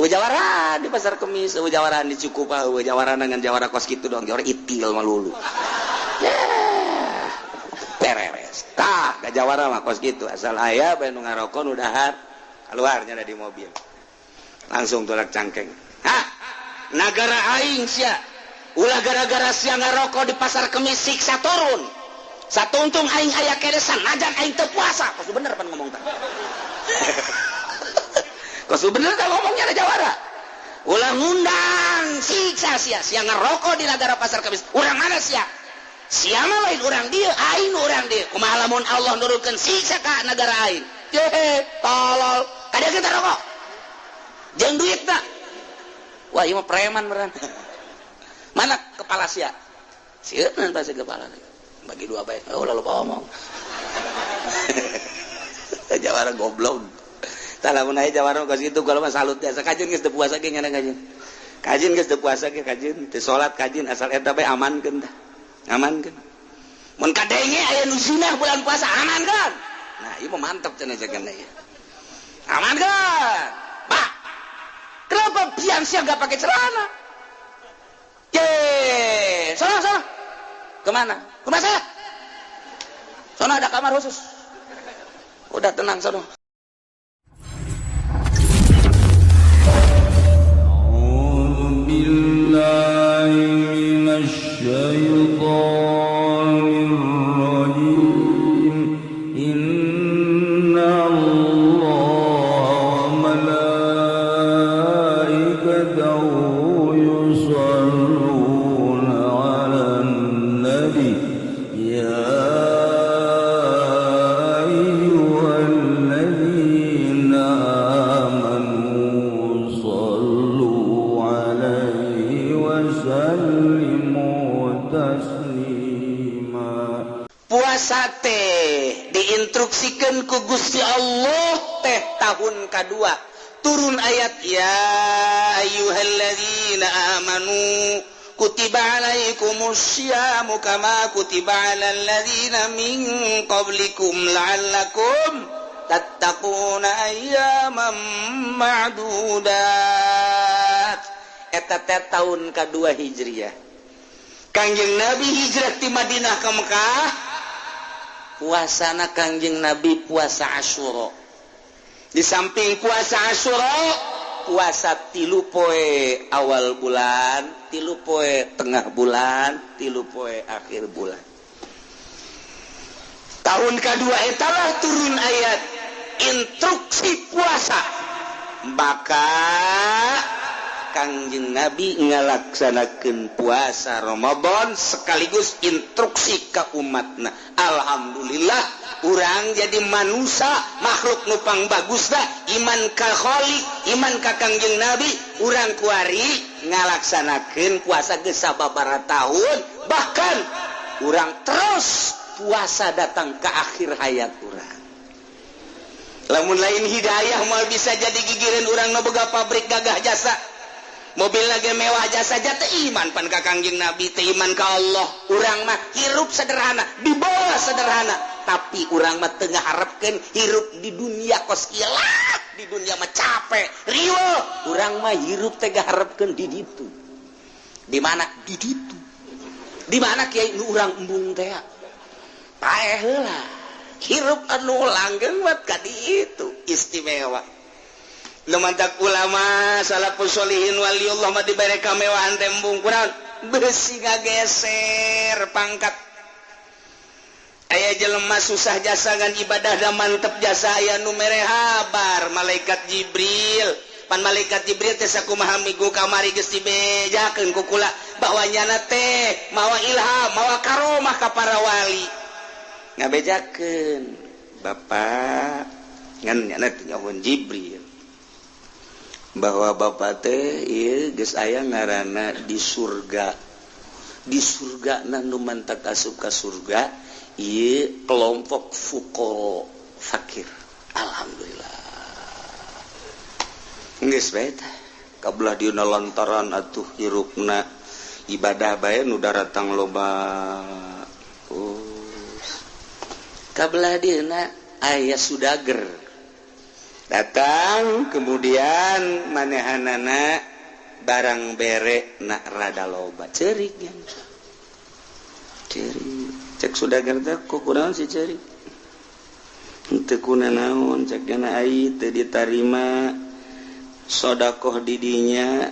Eueuh jawara di Pasar Kemis, eueuh jawara di Cikupa, eueuh jawara dengan jawara kos kitu doang, jawara itil malulu. Ya. Pereres. Tah, ka jawara mah kos kitu, asal aya bae nu ngarokok, nu dahar, keluarnya dari mobil. Langsung tolak cangkeng. Hah? Nagara aing sia. Ulah gara-gara sia ngarokok di Pasar Kemis siksa turun. Satuntung aing aya keneh sanajan aing teu puasa. Kos bener pan ngomong tah. Kos bener tah ngomongnya ada jawara. Ulah ngundang siksa sia, sia ngerokok di negara Pasar Kemis. Urang mana sia? Sia mah lain urang dieu, aing urang dieu. Kumaha lamun Allah nurunkeun siksa ka negara aing? Yehe, tolol. Kada kita rokok. Jeung duit tak? Wah, ieu mah preman beneran. Mana kepala sia? Sieun pasti kepala. Bagi dua baik. Oh, lalu ngomong. Jawara goblok. Tah, lamun aya jawara kos kitu kalau mah salut biasa. Kajeun geus teu puasa ge nyana kajeun. Kajeun geus teu puasa ge kajeun, teu salat kajeun, asal eta bae amankeun tah. Amankeun. Mun kadenge aya nu zinah bulan puasa, amankeun. Nah, ieu mah mantep cenah jagan ieu. Amankeun. Pak. Kenapa pian sia enggak pakai celana? Ye, sana sana. Kemana? Ke rumah saya. Sono ada kamar khusus. Udah tenang sono. أعوذ بالله من الشيطان الرجيم. إن الله وملائكته يصلون على النبي يا أيها الذين آمنوا صلوا عليه وسلموا تسليما. Puasa teh diinstruksikan ku Gusti Allah teh tahun kedua turun ayat ya ayyuhalladzina amanu kutiba alaikumusyiamu kama kutiba alal ladzina min qablikum la'allakum tattaquna ayyaman ma'dudat. Eta teh tahun kedua Hijriah. Kangjeng Nabi hijrah di Madinah ke Mekah, puasana Kangjeng Nabi puasa Asyura. Di samping puasa Asyura, puasa 3 poe awal bulan, 3 poe tengah bulan, 3 poe akhir bulan. Tahun kedua etalah turun ayat instruksi puasa, maka Kangjeng Nabi ngalaksanakeun puasa Ramadan sekaligus instruksi ke umatna. Alhamdulillah, urang jadi manusia makhluk nupang bagus dah, iman ka Khalik, iman ka Kangjeng Nabi. Urang kuari ngalaksanakeun puasa geus sababaraha tahun, bahkan urang terus puasa datang ke akhir hayat urang. Lamun lain hidayah mau bisa jadi gigireun urang nu boga pabrik gagah jasa, mobil lagi mewah jasa teu iman pan ka Kangjeng Nabi, teu iman ka Allah. Urang mah hirup sederhana, di bawah sederhana, tapi urang mah teu ngaharepkeun hirup di dunia kos kieu lah. Di dunia mah capek riweuh. Urang mah hirup teh ngaharepkeun di ditu. Di mana? Di ditu. Di mana, Kiai? Nu urang embung teh. Paeh heula hirup anu langgeng buat ka ditu istimewa. Nu mantak ulama salafus sholihin waliullah mah dibere kamewahan tembung kurang besi ngageser pangkat. Aya jelema susah jasa ngan ibadah da mantep jasa, aya nu mere habar malaikat Jibril. Pan malaikat Jibril teh sakumaha minggu kamari geus dibejakeun ku kula bahwa nyana teh mawa ilham, mawa karomah ka para wali. Ngabejakeun bapak ngan nyana teh nyahun Jibril bahwa bapak teh ieu geus aya ngaranna di surga. Di surga na nu mantak asup ka surga ieu kelompok fuqara, fakir. Alhamdulillah, geus bae tah. Kabelah dieuna lantaran atuh hirupna ibadah bae nu daratang loba. Oh, kabelah dieuna aya sudager. Datang kemudian manehanana barang bere nak rada loba ceurik yang ceurik cek sudagar teh kok kunaon si ceurik henteu kunanaon cek gana ai teu ditarima sodakoh didinya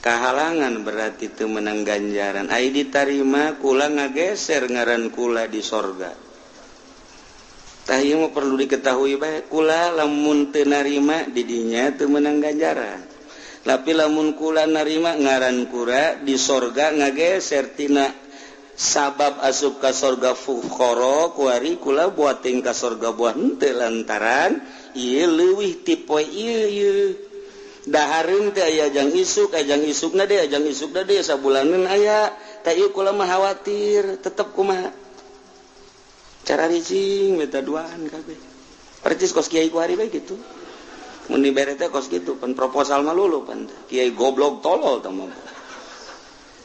kahalangan berarti teu menang ganjaran ai ditarima kula ngageser ngaran kula di sorga. Tah ieu mah perlu diketahui bae kula lamun teu narima didinya teu meunang ganjaran. Tapi lamun kula narima ngaran kula di sorga ngageser tina sabab asup ka sorga fuqara kuari kula buating ka sorga buah henteu lantaran ieu leuwih ti poe ieu ieu. Dahareun teh aya jang isuk, ajang isukna deui, ajang isukna deui sabulaneun aya. Tah ieu kula mah khawatir tetep kumaha. Cara ricing minta duaan kabeh. Percis kos kiai ku hari bae gitu. Mun dibere teh kos kitu, pan proposal mah lulu pan. Kiai goblok tolol tah mah.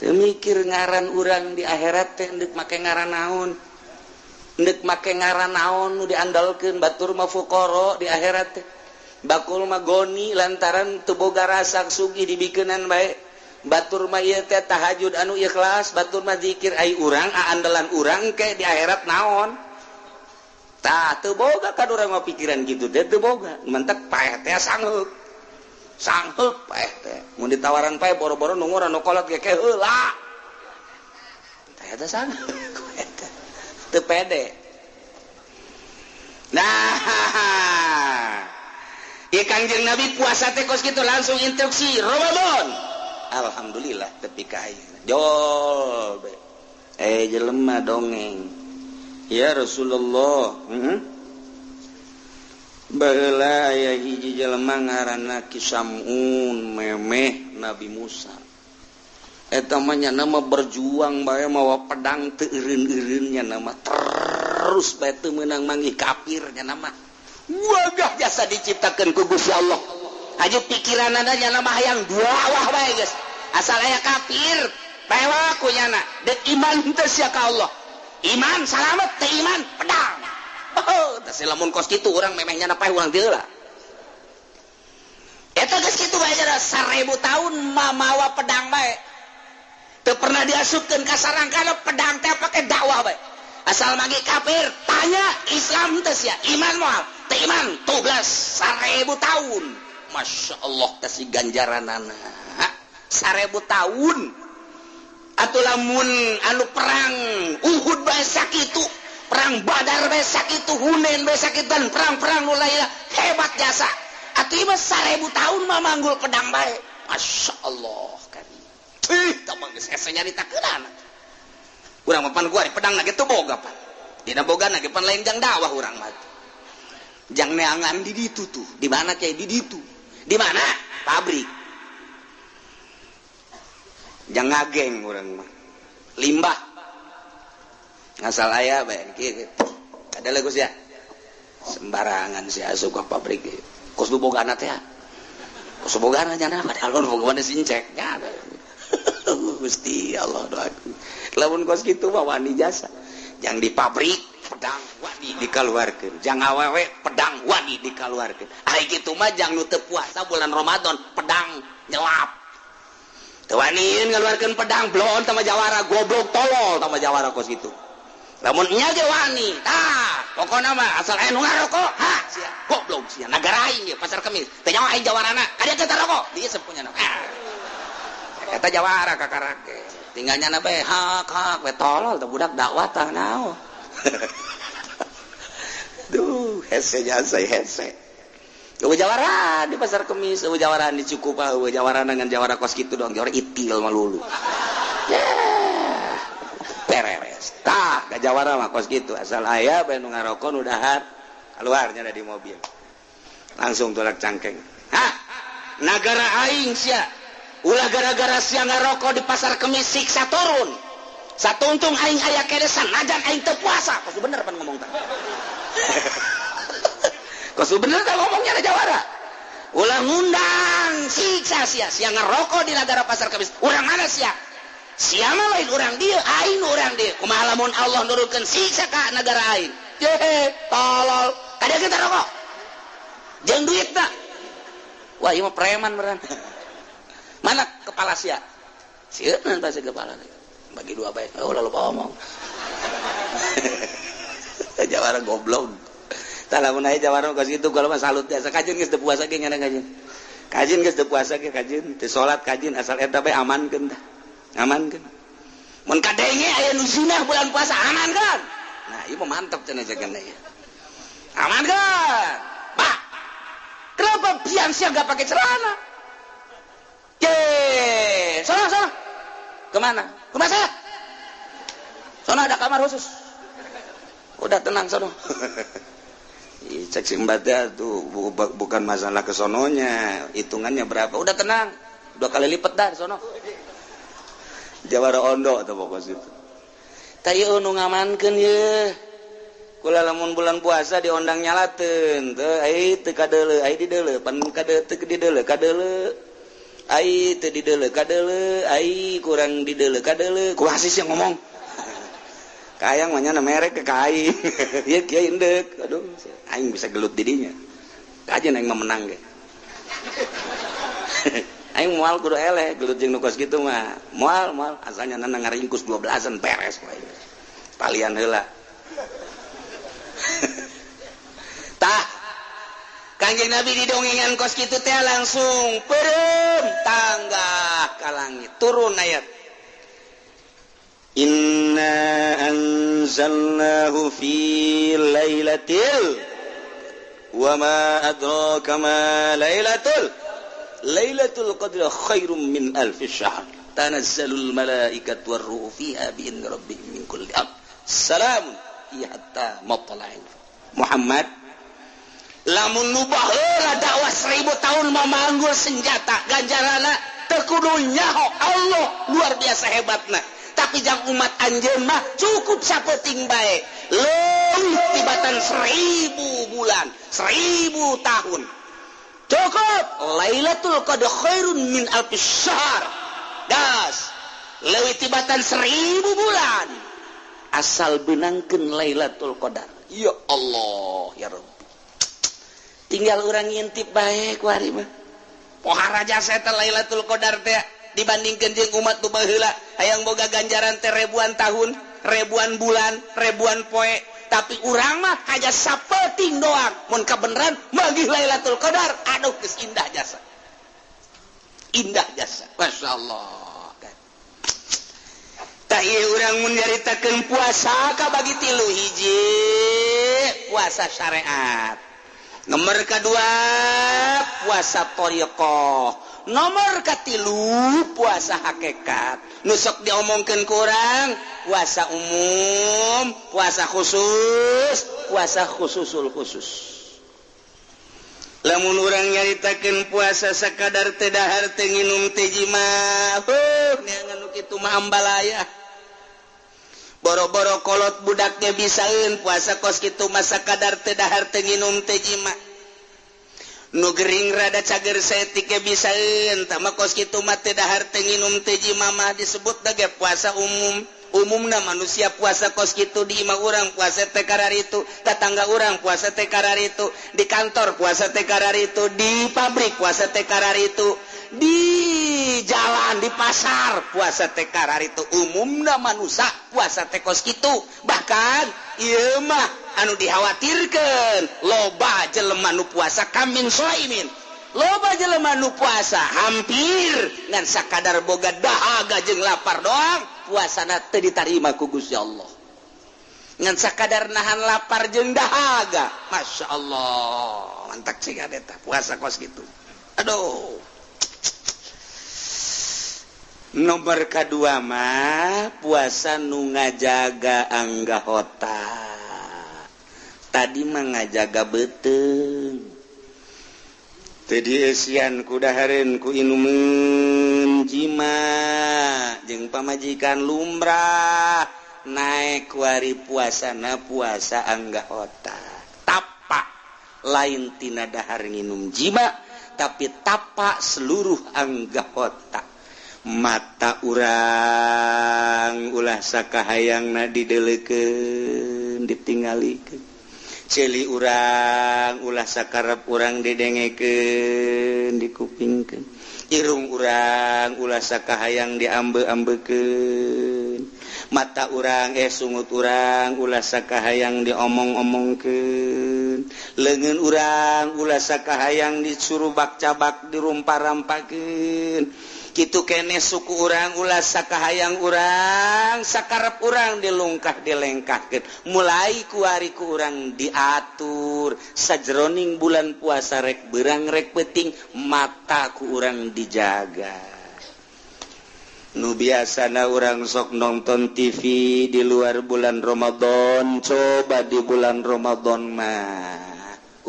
Teu mikir ngaran urang di akhirat teh endek make ngaran naon. Endek make ngaran naon nu diandalkeun batur mah fuqara di akhirat teh. Bakul mah goni lantaran teu boga rasa sugih dibikeunan bae. Batur mah ieu teh tahajud anu ikhlas, batur mah zikir ai urang andalan urang ke di akhirat naon. Tah teu boga kan urang mah pikiran gitu teh teu boga. Mentek paeh teh sangheuk. Sangheuk paeh teh. Mun ditawaran paeh boro-boro nunggu anu kolot ge ke heula. Tah eta sangheuk teh. Teu pede. Nah, ieu Kangjeng Nabi puasa teh kos kitu langsung instruksi Ramadan. Alhamdulillah tepi ka ayeuna. Jol be. Jelema dongeng. Ya Rasulullah, baheula aya hiji jelema ngaranna Ki Samun memeh Nabi Musa. Eta mah nya mah berjuang bae mawa pedang teu eureun-eureun nya mah terus bae teu meunang manggih kafir nya mah. Wagah jasa diciptakeun ku Gusti Allah. Hayu pikiranana nya mah hayang dakwah bae geus. Asal aya kafir bae ku nyana deuk iman teu sia ka Allah. Iman salamet teh iman pedang. Oh, teh lamun kos kitu urang memehnya na paeh urang teu heula. Eta geus kitu bae 1000 tahun mamawa pedang bae. Teu pernah diasupkeun ka sarangkana pedang teh pake dakwah bae. Asal magi kafir tanya Islam teh sia iman moal teh iman 12 1000 tahun. Masya Allah teh si ganjaranana 1000 tahun. Atau lamun anu perang Uhud bae sakitu, perang Badar bae sakitu, Hunain bae sakitu, dan perang-perang nu lainna hebat jasa. Atuh ieu mah 1000 tahun mah manggul pedang bae. Masya Allah kan. Ih, tah mah geus hese nyaritakeunana. Urang mah pan gua pedangna ge teu boga pan. Dina bogana ge pan lain jang dakwah urang mah. Jang neangan di ditu tuh. Di mana kiai di ditu? Di mana? Pabrik. Jangan ngageng urang mah. Limbah. Ngasal aya bae kieu. Ada lagu sia. Sembarangan sia asup ka pabrik. Kos nu bogana teh. Kos bogana nya padahal nu bogana sincek nya. Gusti Allah doaku. Lamun kos kitu mah wani jasa. Jang di pabrik pedang wani dikaluarkeun. Jang awewe pedang wani dikaluarkeun. Ai kitu mah jang nu teu puasa bulan Ramadan pedang nyelap. Teu waniin ngaluarkeun pedang blon tama jawara goblok tolol tama jawara kos kitu. Lamun nya ge wani, tah pokona mah asal aya nu ngarokok, ha sia goblok sia nagara aing ge pasar Kemis. Teu nyawa aing jawarana, ka dieu teh rokok, dieu sepunya. Eta jawara kakarake. Tinggal nyana bae hak hak we tolol teh budak dakwah tah naon. Duh, hese jasa hese. Eueuh jawara di pasar Kemis, eueuh jawara di Cikupa, eueuh jawara dengan jawara kos kitu doang, jawara itil mah lulu. Yeah. Pereres. Tah, ka jawara mah kos kitu, asal aya bae nu ngarokok nu dahar, keluarnya dari mobil. Langsung tolak cangkeng. Hah? Nagara aing sia. Ulah gara-gara sia ngarokok di pasar Kemis siksa turun. Satuntung aing aya kene sanajan aing teu puasa. Kos bener pan ngomong tah. Kos bener tah ngomongnya ada jawara. Ulah ngundang siksa sia, sia ngerokok di nagara pasar Kemis. Urang mana sia? Sia mah lain urang dieu, aing urang dieu. Kumaha lamun Allah nurunkeun siksa ka nagara aing? Yehe, tolol. Kada kita rokok. Jeung duitna. Wah, ieu mah preman beneran. Mana kepala sia? Sieun pasti kepala. Bagi dua baik. Oh, lalu ngomong. Jawara goblok. Tah lamun aya jawara kos kitu kalau mah salut biasa kajeun geus teu puasa ge ngana kajeun. Kajeun geus teu puasa ge kajeun, teu salat kajeun asal eta bae amankeun tah. Amankeun. Mun kadenge aya nu zinah bulan puasa amankeun. Nah, ieu mah mantep cenah jagan ieu. Amankeun. Pak. Kenapa piang siang gak pakai celana? Ye, sana sana. Kemana? Ke rumah saya. Sono ada kamar khusus. Udah tenang sono. Cek si mbak tuh bukan masalah kesononya, hitungannya berapa. Udah tenang, 2 kali lipat dah sono. Jawara ondo atau pokok situ. Tah ieu nu ngamankeun ye. Kula lamun bulan puasa diondang nyalateun teu ai teu kadeuleu, ai dideuleu, pan kade teu dideuleu, kadeuleu. Ai teu dideuleu, kadeuleu, ai kurang dideuleu, kadeuleu. Kumaha sih yang ngomong? Kayang mah nya merek ke ka aing. Ieu kieu indeuk. Aduh, aing bisa gelut di dinya. Kajeun aing mah menang ge. Aing moal kudu eleh gelut jeung nu kos kitu mah. Moal moal asalnya nana ngaringkus 12-an beres ku aing. Palian heula. Tah. Kanjeng Nabi didongengan kos kitu teh langsung peureum tanggah ka langit. Turun ayat. Inna anzalnahu fi lailatil wa ma adraka ma lailatul lailatul qadri khairum min alfi syahr tanazzalul malaikatu warruhu fiha bi idzni rabbihim min kulli amr salamun hiya hatta matla'il Muhammad lamun nu baheula dakwah 1000 tahun mamanggul senjata ganjarana teu kudu nyaho Allah luar biasa hebatna. Tapi jang umat anjeun mah cukup sapeting bae leuwih tibatan 1000 bulan 1000 tahun cukup Lailatul Qadar khairun min alfi syahr gas leuwih tibatan 1000 bulan asal benangkeun Lailatul Qadar. Ya Allah ya Rabbi, tinggal urang ngintip bae ku ari mah pohara jasa eta Lailatul Qadar teh dibandingkan jeung umat nu baheula hayang boga ganjaran teh ribuan tahun, ribuan bulan, ribuan poe, tapi urang mah hanya sapeting doang. Mun kabeneran magih Lailatul Qadar, aduh geus indah jasa. Indah jasa. Masyaallah. Tah ieu urang mun nyaritakeun puasa kabagi 3 hiji, puasa syariat. Nomor kedua puasa thariqah. Nomor katilu puasa hakikat. Nu sok diomongkeun ku urang puasa umum, puasa khusus, puasa khususul khusus. Lamun urang nyaritakeun puasa sakadar teu dahar teu nginum teu jima, heuh neangan nu kitu mah ambalaya. Boro-boro kolot budaknya bisaeun puasa kos kitu mah sakadar teu dahar teu nginum teu jima. Nu gering rada cager saeutik ge bisaeun tah mah kos kitu mah teu dahar teu nginum teu jima mah disebut ge puasa umum. Umumna manusia puasa kos kitu di imah urang puasa teh kararitu, tetangga urang puasa teh kararitu, di kantor puasa teh kararitu, di pabrik puasa teh kararitu, di jalan di pasar puasa teh kararitu. Umumna manusia puasa teh kos kitu. Bahkan ieu mah anu dikhawatirkeun loba jelema nu puasa kamin soimin, loba jelema nu puasa hampir ngan sakadar boga dahaga jeung lapar doang, puasana teu ditarima ku Gusti Allah. Ngan sakadar nahan lapar jeung dahaga, Masya Allah, mantak cing eta puasa kos kitu. Aduh. Nomor kadua mah puasa nu ngajaga anggahota. Tadi mah ngajaga beuteung. Teu dieusian ku dahareun ku inumeun jima jeung pamajikan lumrah naek kuari puasana puasa anggahota. Tapa lain tina dahar nginum jima tapi tapa seluruh anggahota. Mata urang ulah sakahayangna dideleukeun ditinggalikeun. Ceuli urang ulah sakarep urang didengekeun dikupingkeun. Irung urang ulah sakahayang diambe-ambekeun. Mata urang sungut urang ulah sakahayang diomong-omongkeun. Leungeun urang ulah sakahayang disurubak-cabak dirumpar-rampakeun. Kitu keneh suku urang ulah sakahayang urang sakarep urang dilungkah dilengkahkeun. Mulai kuari ku urang diatur sajroning bulan puasa rek beurang rek peuting mata ku urang dijaga. Nu biasana urang sok nonton TV di luar bulan Ramadan, coba di bulan Ramadan mah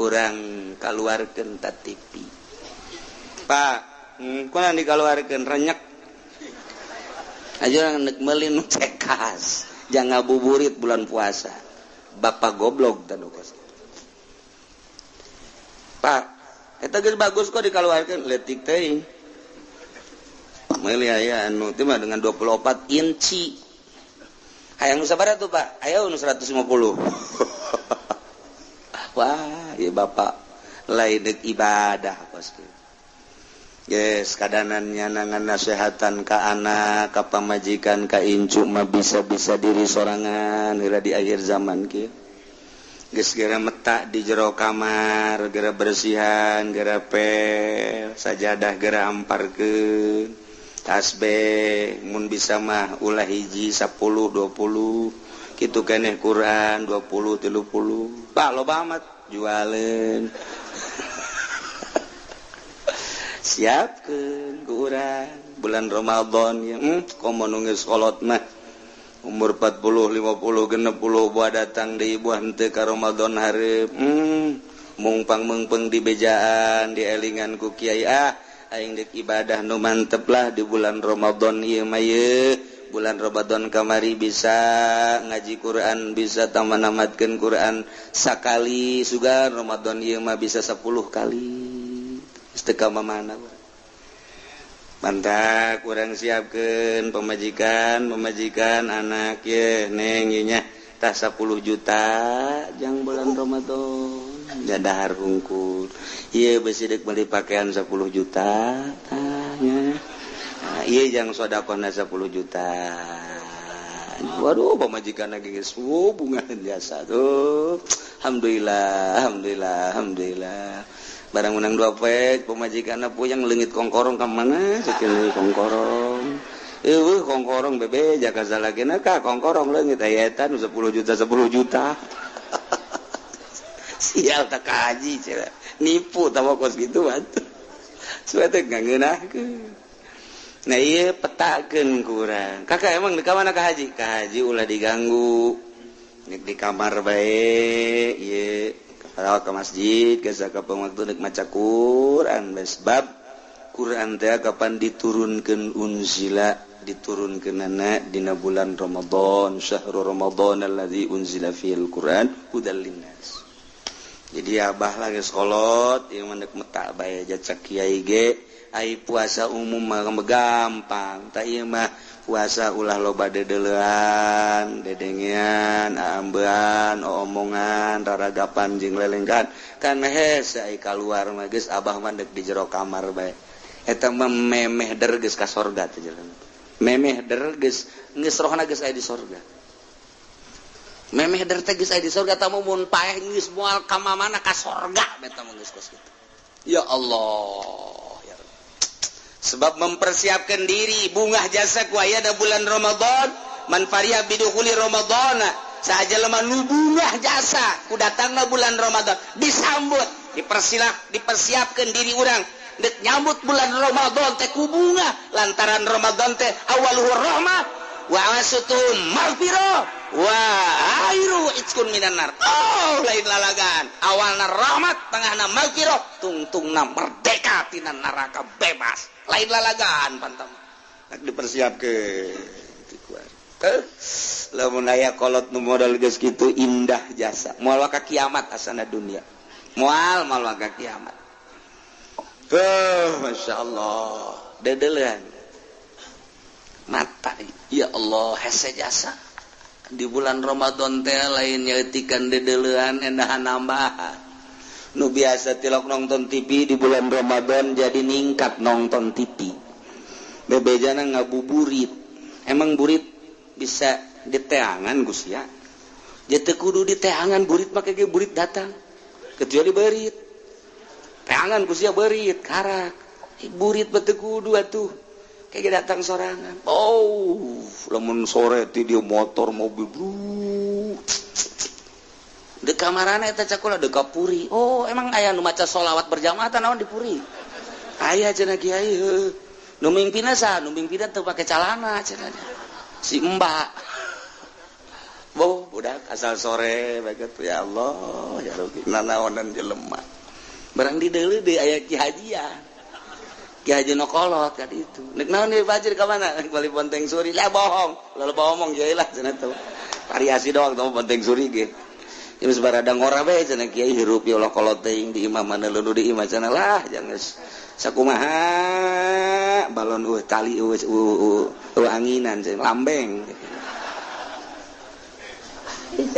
urang kaluarkeun ta TV. Pak, kunaon dikaluarkeun renyek aja nek meuli nu cekas, jangan ngabuburit bulan puasa. Bapak goblok tanu kos. Pak, eta geus bagus kok dikaluarkeun leutik teuing. Meuli aya anu teh mah dengan 24 inci. Hayang nu sabaraha tuh, Pak? Aya nu 150. Wah, ieu bapak lain deuk ibadah kos kieu. Yes, kadanan nyanangan nasehatan ka anak, ka pamajikan, ka incu mah bisa-bisa diri sorangan heula di akhir zaman kieu. Geus geura metak di jero kamar, geura bersihan, geura pel, sajadah geura amparkeun. Tasbih mun bisa mah ulah hiji 10 20 kitu keneh Quran 20 30. Pak loba amat jualeun. Siapkeun ku urang bulan Ramadan ya, komo nu geus kolot mah umur 40 50 60 buah datang deui buah henteu ka Ramadan hareup. Mungpang meungpeung di bejaan dielingan ku kiai, ah aing deuk ibadah nu mantep lah di bulan Ramadan ieu mah ye. Bulan Ramadan kamari bisa ngaji Quran, bisa tamanamatkeun Quran sakali, sugan Ramadan ieu mah bisa 10 kali. Teu ka mana mantap kurang siapkeun pemajikan anak ye neng ieu nya tah 10 juta jang bulan Ramadan jadahar hungkul ieu besi deuk meuli pakaian 10 juta tah nya ieu jang sedekahna 10 juta. Waduh pamajikan lagi geus bunga biasa tuh. Alhamdulillah alhamdulillah alhamdulillah. Barang menang 2 poe pamajikanna puyeng leungit kongkorong ka mana sakieu kongkorong. Eueuh kongkorong bebe jaka salagena ka kongkorong leungit aya eta nu 10 juta 10 juta. Sial tak kaji cenah. Nipu tah kos kitu atuh. Suwe teh ngeunahkeun. Nah ieu petakeun ku urang. Kakak emang di mana ka haji? Ka haji ulah diganggu. Nek di kamar bae ieu. Kalau ke masjid geus kapan waktu nek maca Quran sebab Quran teh kapan diturunkeun unzila diturunkeunana dina bulan Ramadan syahrul Ramadan allazi unzila fil Quran hudal linnas. Jadi abah lagi sekolot ieu mah nek metak bae jacak kiai ge ai puasa umum mah gampang tah ieu mah puasa ulah loba dedelean, dedengean, aambean, omongan, raragapan jeung lelenggan. Kan hese ai kaluar mah geus abah mah deuk di jero kamar bae. Eta mah memeh der geus ka sorga teh jelema. Memeh der geus geus rohna geus aya di sorga. Memeh der teh geus aya di sorga tah mun paeh geus moal ka mamana ka sorga eta mah geus kos kitu. Ya Allah. Sebab mempersiapkan diri bungah jasa ku aya da bulan Ramadan man fariha bidukhuli Ramadana sahaja lemah nu bungah jasa ku datangna bulan Ramadan disambut dipersilah dipersiapkan diri urang dek nyambut bulan Ramadan teh ku bungah lantaran Ramadan teh awaluhu rahmah wa awasutu maghfirah wa akhiru itqun minan nar. Oh lain lalagan awalna rahmat tengahna maghfirah tungtungna merdeka tina neraka bebas. Lain lalagan pantam dipersiapkeun lamun aya kolot nu modal geus kitu indah jasa moal ka kiamat asana dunia moal moal ka kiamat. Masyaallah dedelean mata ya Allah hese jasa. Di bulan Ramadan teh lain nyeutikan dedeleuan endahan nambahan. Nu biasa tilok nonton TV di bulan Ramadan jadi ningkat nonton TV. Bebejana ngabuburit. Emang burit bisa diteangan Gus ya? Dia teu kudu diteangan burit mah ge burit datang. Kecuali berit. Teangan Gus ya berit karak. Burit mah teu kudu atuh. Kayak datang sorangan. Oh, lamun sore ti dia motor mobil bro. Di kamarana eta cakula deuk ka puri. Oh, emang aya nu maca sholawat berjamaah tah naon di puri? Aya cenah kiai heuh. Nu mimpinna saha? Nu mimpinna teu pake calana cenah. Si Mbak. Boh, budak asal sore bae ya Allah, ya Rabbi, nanaonan jelema. Barang di deuleu deui aya ki hajian. Ki Haji nu kolot kan itu. Nek naon ieu fajr ka mana? Bali Bonteng Suri. Lah bohong. Lalu bohong kiai lah cenah teh. Variasi doang teh Bonteng Suri ge. Geus barada ngora bae cenah kiai hirup ya Allah kolot teuing di imah mana leulu di imah cenah lah jangan sakumaha balon eueuh tali eueuh anginan cenah lambeng.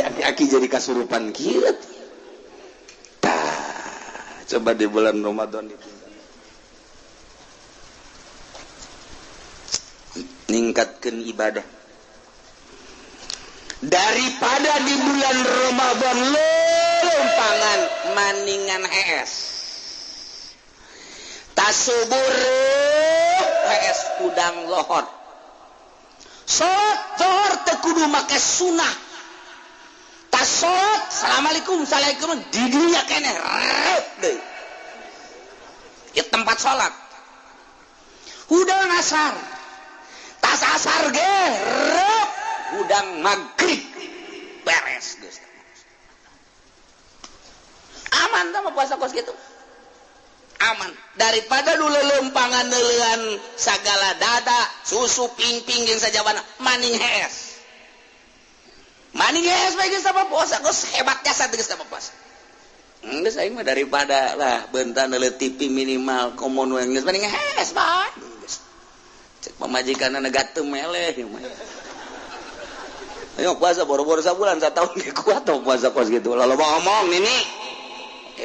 Aki jadi kasurupan kieu. Tah, coba di bulan Ramadan itu ningkatkan ibadah daripada di bulan Ramadan lompangan maningan hees tasubur hees udang lohor salat zuhur teu kudu make sunah tas salat assalamualaikum assalamualaikum di dunya keneh rep deui ieu tempat salat hudang asar tas asar ge rep hudang maghrib beres geus aman tah mah puasa kos kitu aman daripada nu lelempangan neuleuan sagala dada susu pingping jeung sajawana maning hees bae geus tah puasa geus hebat jasa geus tah puasa geus aing mah daripada lah beuntan neuleuh TV minimal komo nu geus maning hees bae cek pamajikanna gatem meleh ayo puasa boro-boro sabulan satahun ge kuat tong puasa kos gitu lalu ngomong nini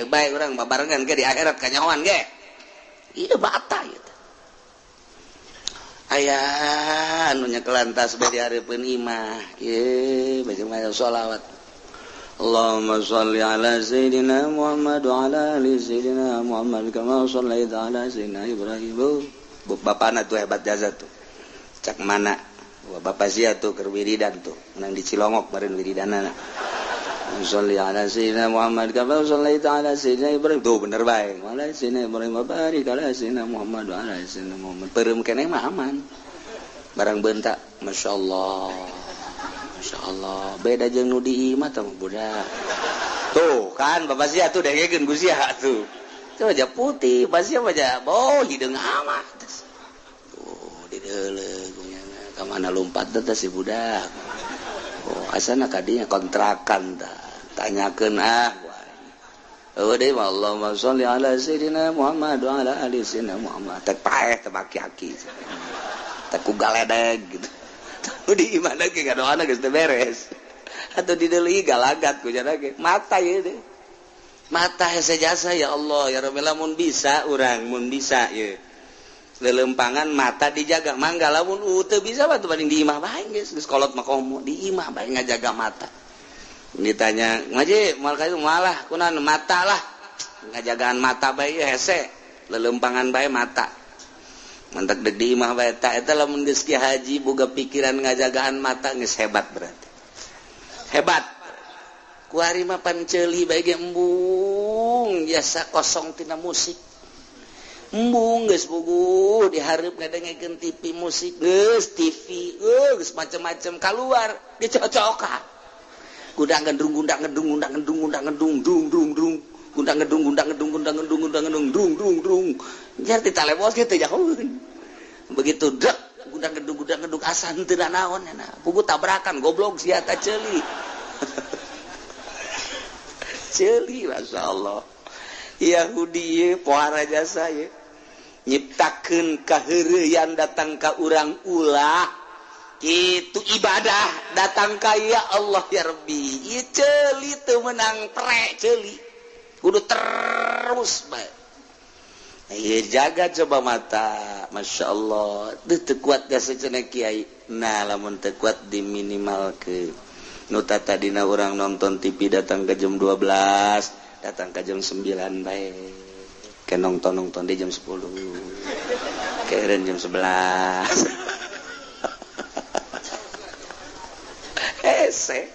bae urang babarengan ge di akhirat kanyahoan ge ieu bata ieu teh aya anu nyekelan tas bae di hareupeun imah kieu bae maca sholawat Allahumma shalli ala sayyidina Muhammad wa ala ali sayyidina Muhammad kama shallaita ala sayyidina Ibrahim. Bapana tuh hebat jasa tuh cak mana bapak sia tuh keur wiridan tuh menang di Cilongok baren wiridanana sholli ala sayyidina Muhammad kama shallaita ala sayyidina Ibrahim tuh bener bae ala sayyidina Ibrahim wa barik ala sayyidina Muhammad wa ala sayyidina Muhammad peureum keneh mah aman barang bentak masyaallah masyaallah beda jeung nu di imah tah budak tuh kan bapak sia tuh dengekeun ku sia tuh wajah putih pasti wajah boh hideung amat tuh di deuleu ka mana lompat teh si budak oh asana kadinya kontrakan tah tanyakeun ah eueuh deui Allahumma sholli ala sayyidina Muhammad wa ala ali sayyidina Muhammad teh paeh teh baki-aki teh ku galedeg gitu tuh di imah ge ngadoana geus teu beres atuh di deuleu galagat ku cenah ge mata ieu teh mata hese jasa ya Allah ya Rabbi lamun bisa urang mun bisa ye lelempangan mata dijaga mangga lamun teu bisa mah paling di imah bae geus geus kolot mah komo di imah bae ngajaga mata ditanya ngaji moal ka malah kunaon mata lah ngajagaan mata bae hese lelempangan bae mata mantak deuk di imah bae ta eta lamun geus ki haji boga pikiran ngajagaan mata geus hebat berarti hebat kuari mah panceuli bae ge embung biasa kosong tina musik embung geus puguh dihareup ngadengekeun TV musik geus TV geus macem-macem kaluar dicocokan gundang gendrung gundang gendrung gundang gendrung gundang gendrung dung dung dung gundang gendrung gundang gendrung gundang gendrung gundang gendrung dung dung dung jar ditalebos ge teu jauheun begitu dek gundang gendrung asa henteu naon nya puguh tabrakan goblok sia ta ceuli ceuli masyaallah Yahudi ye pohara jasa ye nyiptakeun kaheureuyan datang ka urang ulah Itu ibadah datang ka ya Allah ya Rabbi. Ieu ceuli teu meunang prek ceuli. Kudu terus bae. Ieu jaga coba mata. Masya Allah. Teu kuat gak cenah kiai. Nah lamun teu kuat diminimalkeun. Nu tadina urang nonton TV datang ke jam 12, datang ke jam 9 bae. Ke nonton-nonton di jam 10. Keureun jam 11. Hese.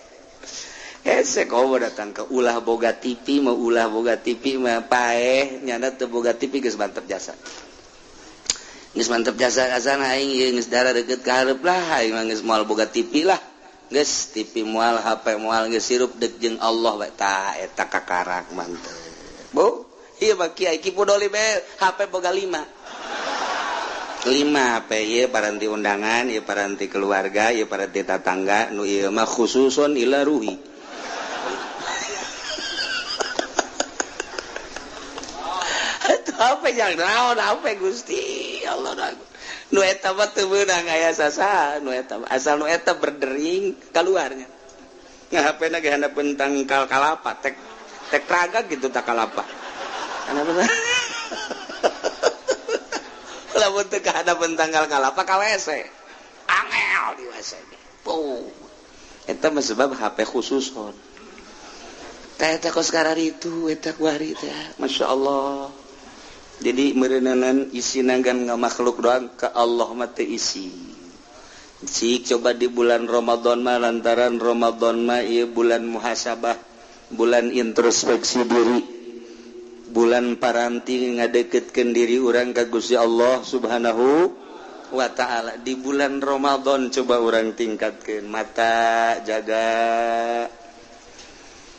Hese kau datang ke ulah boga TV, mau ulah boga TV mah paeh nyana teu boga TV geus mantep jasa. Geus mantep jasa asana aing ieu geus darah deukeut ka hareup lah, aing mah geus moal boga TV lah. Geus TV moal, HP moal, geus sirup deuk jeung Allah bae tah eta kakarak mantep. Bu, ieu mah kiai Ki Pudoli bae HP boga 5. 5 HP ieu paranti undangan, ieu paranti keluarga, ieu paranti tatangga, nu ieu mah khususun ila ruhi. Eta HP jang naon HP Gusti Allah nu eta mah teu meunang aya sasaha nu eta asal nu eta berdering kaluarnya. Nah HP na ge handapeun tangkal kalapa tek tek raga gitu tak kalapa. Kenapa? Lamun teu kahadapeun tangkal kalapa ka WC. Angel di WC. Puh. Eta mah sebab HP khususon. Teh eta kos kararitu eta kuari teh. Masya Allah. Jadi meureunanan isina gan ngamakhluk doang ka Allah mah teu isi. Cik coba di bulan Ramadan mah lantaran Ramadan mah ieu bulan muhasabah, bulan introspeksi diri, bulan paranti ngadeketkeun diri urang ka Gusti Allah Subhanahu wa ta'ala. Di bulan Ramadan coba urang tingkatkeun mata jaga.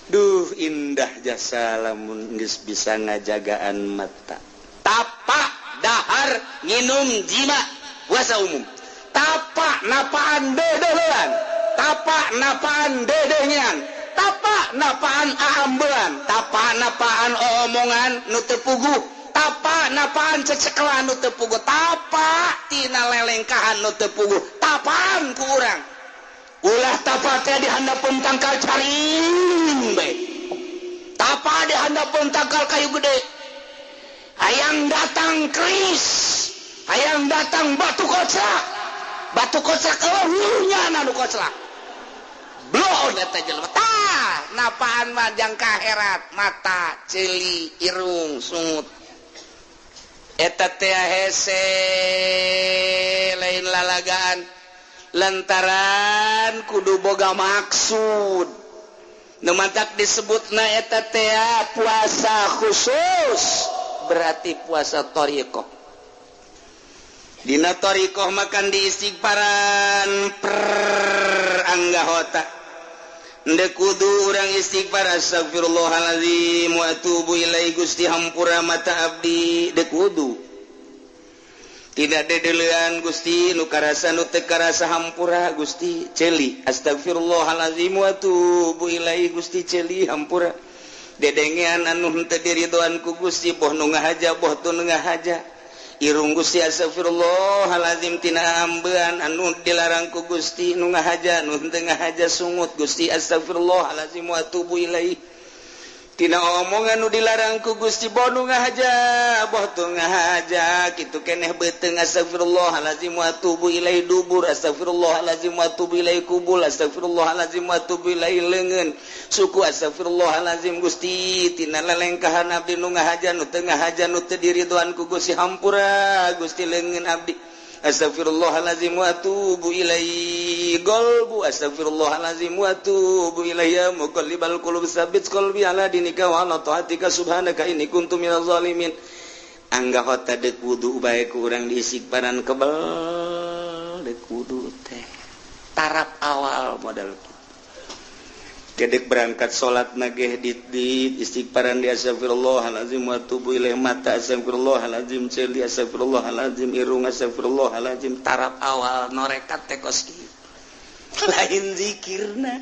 Duh indah jasa lamun geus bisa ngajagaan mata. Tapak dahar nginum jima puasa umum. Tapak napaan dedehan, tapak napaan dedengan, tapak napaan aambean, tapak napaan omongan nu teu puguh, tapak napaan cecekelan nu teu puguh, tapak tina lelengkahan nu teu puguh, tapaan ku urang. Ulah tapak teh di handapeun tangkal caring bae. Tapak di handapeun tangkal kayu gede. Hayang datang keris, hayang datang batu koclak. Batu koclak eueuhnya nu koclak. Bloon eta jelema. Tah, napaan mah jang kaherat, mata, ceuli, irung, sungut. Eta teh hese lain lalagaan. Lantaran kudu boga maksud. Nu matak disebutna eta teh puasa khusus, berarti puasa thariqah. Dina thariqah makan di istighfaran per anggahota. Ndek kudu urang istighfar astagfirullahalazim wa atubu ilaihi Gusti hampura mata abdi dek kudu. Tidak dedelean Gusti nu karasa nu teu karasa hampura Gusti ceuli astagfirullahalazim wa atubu ilaihi Gusti ceuli hampura. Dedengean anu henteu diridoan ku Gusti boh nu ngahaja boh teu nu ngahaja. Irung Gusti astagfirullahalazim tina ambean anu dilarang ku Gusti nu ngahaja nu henteu ngahaja sungut Gusti astagfirullahalazim wa atubu ilaihi. Tina omongan nu dilarang ku Gusti boh nu ngahaja boh teu ngahaja kitu keneh beuteung astagfirullahalazim wa atubu ilaihi dubur astagfirullahalazim wa atubu ilaihi kubul astagfirullahalazim wa atubu ilaihi leungeun suku astagfirullahalazim Gusti tina lelengkahan abdi nu ngahaja nu teu ngahaja nu teu diridoan ku Gusti hampura Gusti leungeun abdi astagfirullahalazim wa atubu ilaihi qalbu astagfirullahalazim wa atubu ilaihi ya muqallibal qulub tsabbit qalbi ala dinika wa ala taatika subhanaka inni kuntu minaz zalimin. Anggahota deuk wudu bae ku urang diistighfaran kebel deuk wudu teh tarap awal modal gedek berangkat salat nageh di istighfaran di astagfirullahalazim wa atubu ilaihi mata astagfirullahalazim ceuli astagfirullahalazim irung astagfirullahalazim tarap awal norekat teh kos kieu lain zikirna.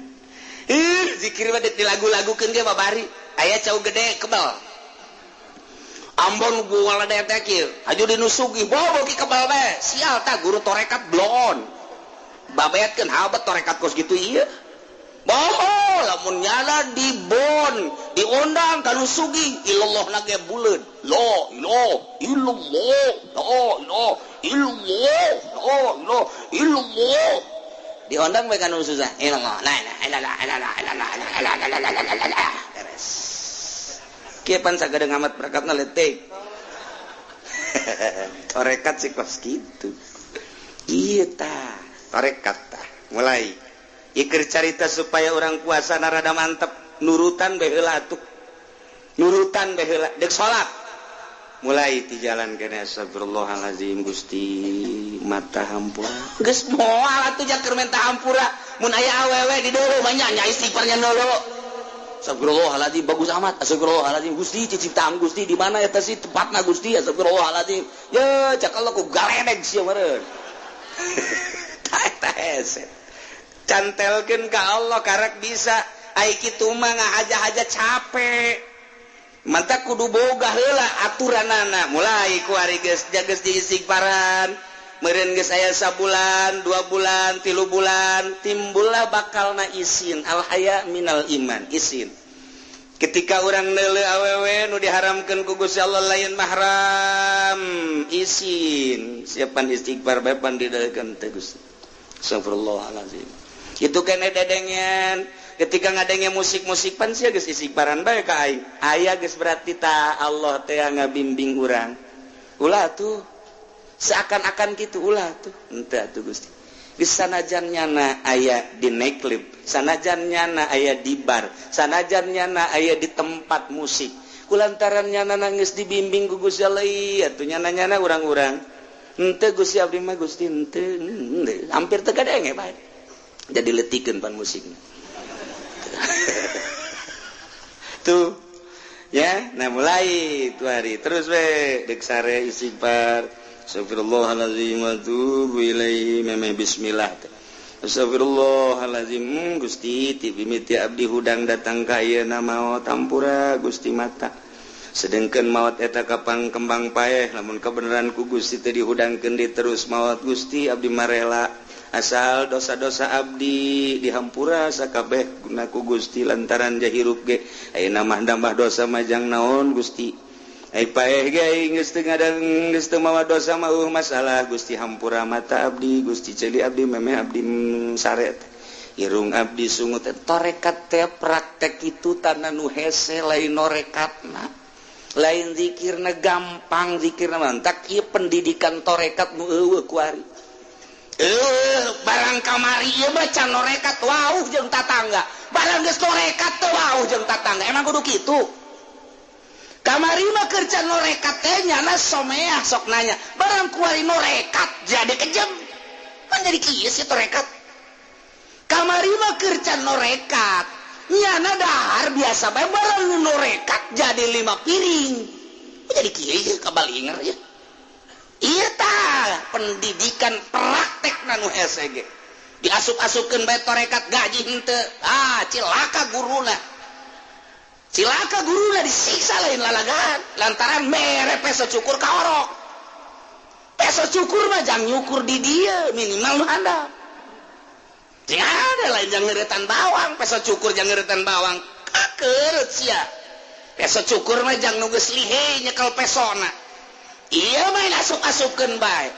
Zikir mah dilagu-lagukeun ge babari aya cau gede kebal Ambon gua ledek kieu aju dinusugi bobo ki kebal bae sial tah guru torekat bloon. Babetkeun habat torekat kos gitu ieu. Boho lamun nyala di bon diundang ka nu sugih illallah na ge buleud. La ilaha illallah, la ilaha illallah, la ilaha illallah. Diundang bae ka nu susah. Illallah la ilaha illallah illallah illallah illallah illallah. Beres. Kieu pan sagadeng amat berakatna leutik. Torekat sih kos kitu. Ieu tah torekat tah mulai iker carita supaya orang puasa rada mantep nurutan bae heula atuh. Nurutan bae heula deuk salat. Mulai ti jalan kene astagfirullahalazim Gusti mata hampura. Geus moal atuh jaker menta hampura. Mun aya awewe di deuleu mah nya istighfarnya deuleu. Astagfirullahalazim bagus amat. Astagfirullahalazim Gusti ciptaan Gusti di mana eta sih tempatna Gusti astagfirullahalazim. Ye cak Allah ku galedeg sia meureun. Tah eta hese. Cantelkeun ka Allah karek bisa ai kitu mah ngahaja-haja capek. Mantap kudu boga heula aturanana. Mulai ku ari geus jageus diistighfaran, meureun geus aya sabulan, 2 bulan, 3 bulan, timbullah bakalna isin al haya minal iman, isin. Ketika urang neuleuh awewe nu diharamkeun ku Gusti Allah lain mahram, isin. Siapan istighfar bae pan didalkeun teh Gusti. Astagfirullahalazim. Itu kene dedengen ketika ngadenge musik-musik pan sia geus istighfaran bae ka aing. Aya geus berarti ta Allah teh ngabimbing urang. Ulah tuh seakan-akan kitu ulah tuh. Henteu atuh Gusti. Geus sanajan nyana aya di nightclub, sanajan nyana aya di bar, sanajan nyana aya di tempat musik. Kulantaran nyana geus dibimbing ku Gusti Allah atuh nyana-nyana urang-urang. Henteu Gusti abdi mah Gusti henteu hampir teu kadenge bae. Jadi letikeun pan musikna. Tuh ya, nah mulai tu hari terus we deuk sare istighfar. Astagfirullahalazim wa atubu ilaihi memeh bismillah. Astagfirullahalazim Gusti ti mimiti abdi hudang datang ka ayeuna maot hampura Gusti mata. Sedengkeun maot eta kapang kembang paeh lamun kebenaran ku Gusti teh dihudangkeun di terus maot Gusti abdi marela. Asal dosa-dosa abdi dihampura sakabeh guna ku Gusti lantaran jahirup ge ayeuna mah nambah dosa majang naon Gusti. Ai paeh ge geus teu ngadang geus teu mawa dosa mah masalah Gusti hampura mata abdi Gusti ceuli abdi memeh abdi sare irung abdi sungut. Torekat teh praktek itu tanah nu hese lain norekatna lain zikirna gampang zikirna mantak ieu pendidikan torekat nu eueuh kuari. Barang kamari ieu mah can norekat wauh jeung tatangga. Barang geus norekat teh wauh jeung tatangga. Emang kudu kitu. Kamari mah keur can norekat teh nyana someah sok nanya. Barang kuari norekat jadi kejem. Pan jadi kieu sih torekat. Kamari mah keur can norekat nyana dahar biasa bae barang norekat jadi 5 piring. Jadi kieu kabalinger ya. Iya tah pendidikan praktek nu hese ge. Diasup-asupkeun bae torekat gaji henteu. Ah cilaka guruna. Cilaka guruna disiksa lain lalagaan lantaran mere peso cukur ka orok. Peso cukur mah jang nyukur di dieu minimal nu handap. Jeung ada lain jang ngeuretan bawang, peso cukur jang ngeuretan bawang. Kakeut sia. Peso cukur mah jang nu geus lihe nyekel pesona. Iya main asup-asupkeun bae.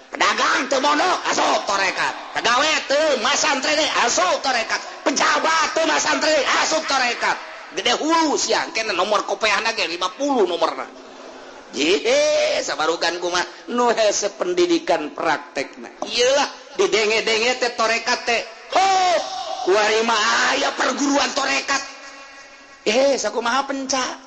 Pedagang teu mondok asup torekat. Pegawai teu masantren asup torekat. Pejabat teu masantren asup torekat. Gede hulu sia engke nomor kopeahna ge 50 nomorna. Ye sabarukan kumaha nu hese pendidikan praktekna. Iyalah didenge-denge teh torekat teh. Ho, kuari mah aya perguruan torekat. Sakumaha pencak.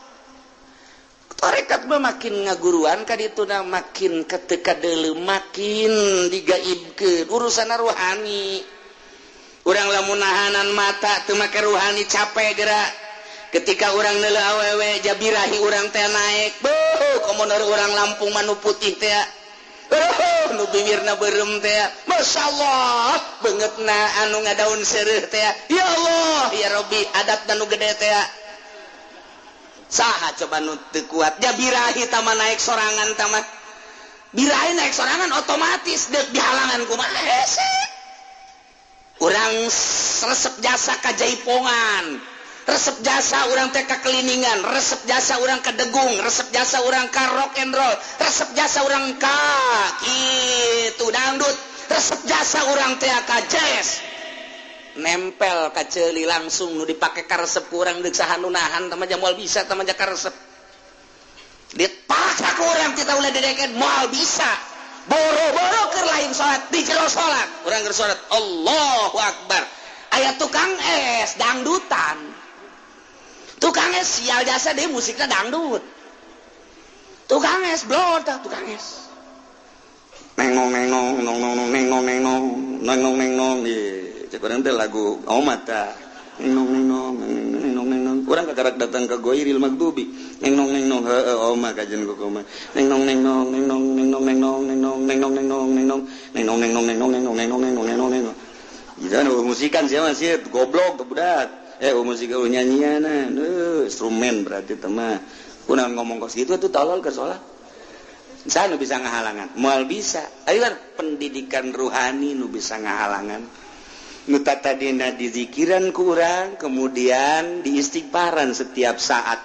Torekat mah makin ngaguruan ka dituna makin keteka deuleu makin digaibkeun urusan ruhani. Urang lamun nahanan mata teu make ruhani capek geura. Ketika urang neuleuh awewe jabirahi urang teh naek. Beuh, komo urang Lampung mah nu putih teh. Beuh, nu bibirna beureum teh. Masyaallah, beungeutna anu ngadaun seureuh teh. Ya Allah, ya Rabbi, adatna nu gede teh. Saha coba nu teu kuat jabirahi tama naik sorangan tama birahi naik sorangan otomatis deuk dihalangan kumaha hese. Urang resep jasa ka jaipongan, resep jasa urang teh ka keliningan, resep jasa urang ka degung, resep jasa urang ka rock and roll, resep jasa urang ka kitu dangdut, resep jasa urang teh ka jazz. Nempel ka ceuli langsung nu dipake ka resep urang deuk saha nu nahan tah mah moal bisa tah mah ka resep. Dipaksa ku urang kita ulah dideken moal bisa. Boro-boro keur lain salat di jero salat urang keur salat Allahu Akbar aya tukang es dangdutan, tukang es sial jasa deh musiknya dangdut, tukang es blor tah tukang es nengong nengong nong nong nong nengong nengong nengong nengong ye cek urang teh lagu omat tah nengong nengong nengong nengong urang kakarak datang ke goiril magdubi neng nong neng nong heueuh oma kajen ku koma neng nong neng nong neng nong neng nong neng nong neng nong neng nong neng nong neng nong neng nong neng nong neng nong neng nong neng nong neng nong neng nong neng nong gitu musikan sia mah sia goblok budak musik nyanyian instrumen berarti teh mah kunaon ngomong kos kitu atuh tolol keur salat saha nu bisa ngahalangan moal bisa ayo kan pendidikan ruhani nu bisa ngahalangan nu tadina dizikiran ku urang kemudian diistighfaran setiap saat.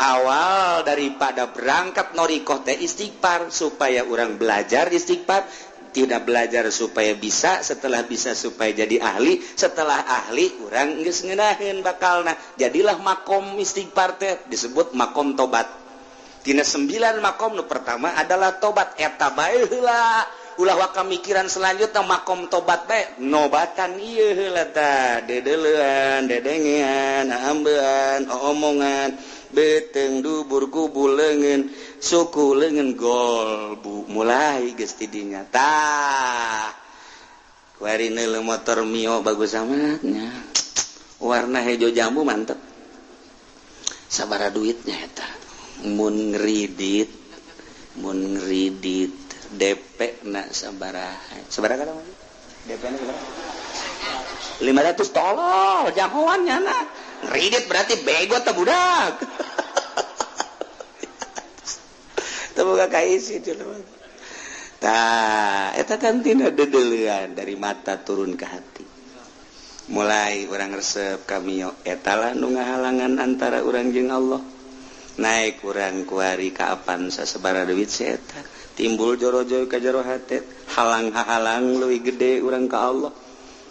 Awal daripada berangkat norikoh teh istighfar supaya orang belajar istighfar, tidak belajar supaya bisa, setelah bisa supaya jadi ahli, setelah ahli orang geus ngeunaheun bakalna jadilah makom istighfar teh disebut makom tobat. Tina 9 makom nu pertama adalah tobat eta bae heula ulah waka mikiran selanjutnya makom tobat bae nobatan ieu heula tah dedeleuan dedengean ambean omongan beteng dubur kubu leungeun suku leungeun golbu mulai geus ti dinya tah kuari neuleuh motor Mio bagus amatnya warna hejo jambu mantep sabaraha duitnya eta mun ngridit DP na sabaraha sabaraha kana DP na sabaraha 500 tolol jahoan nyana ngridit berarti bego teh budak teu boga kaisi jelema tah eta kan tina dedeleuan dari mata turun ke hati mulai urang resep ka Mio eta lah nu ngahalangan antara urang jeung Allah naik urang kuari ka Avanza sabaraha duit si eta timbul jorojoy ka jero hate halang-halang leuwih gede urang ka Allah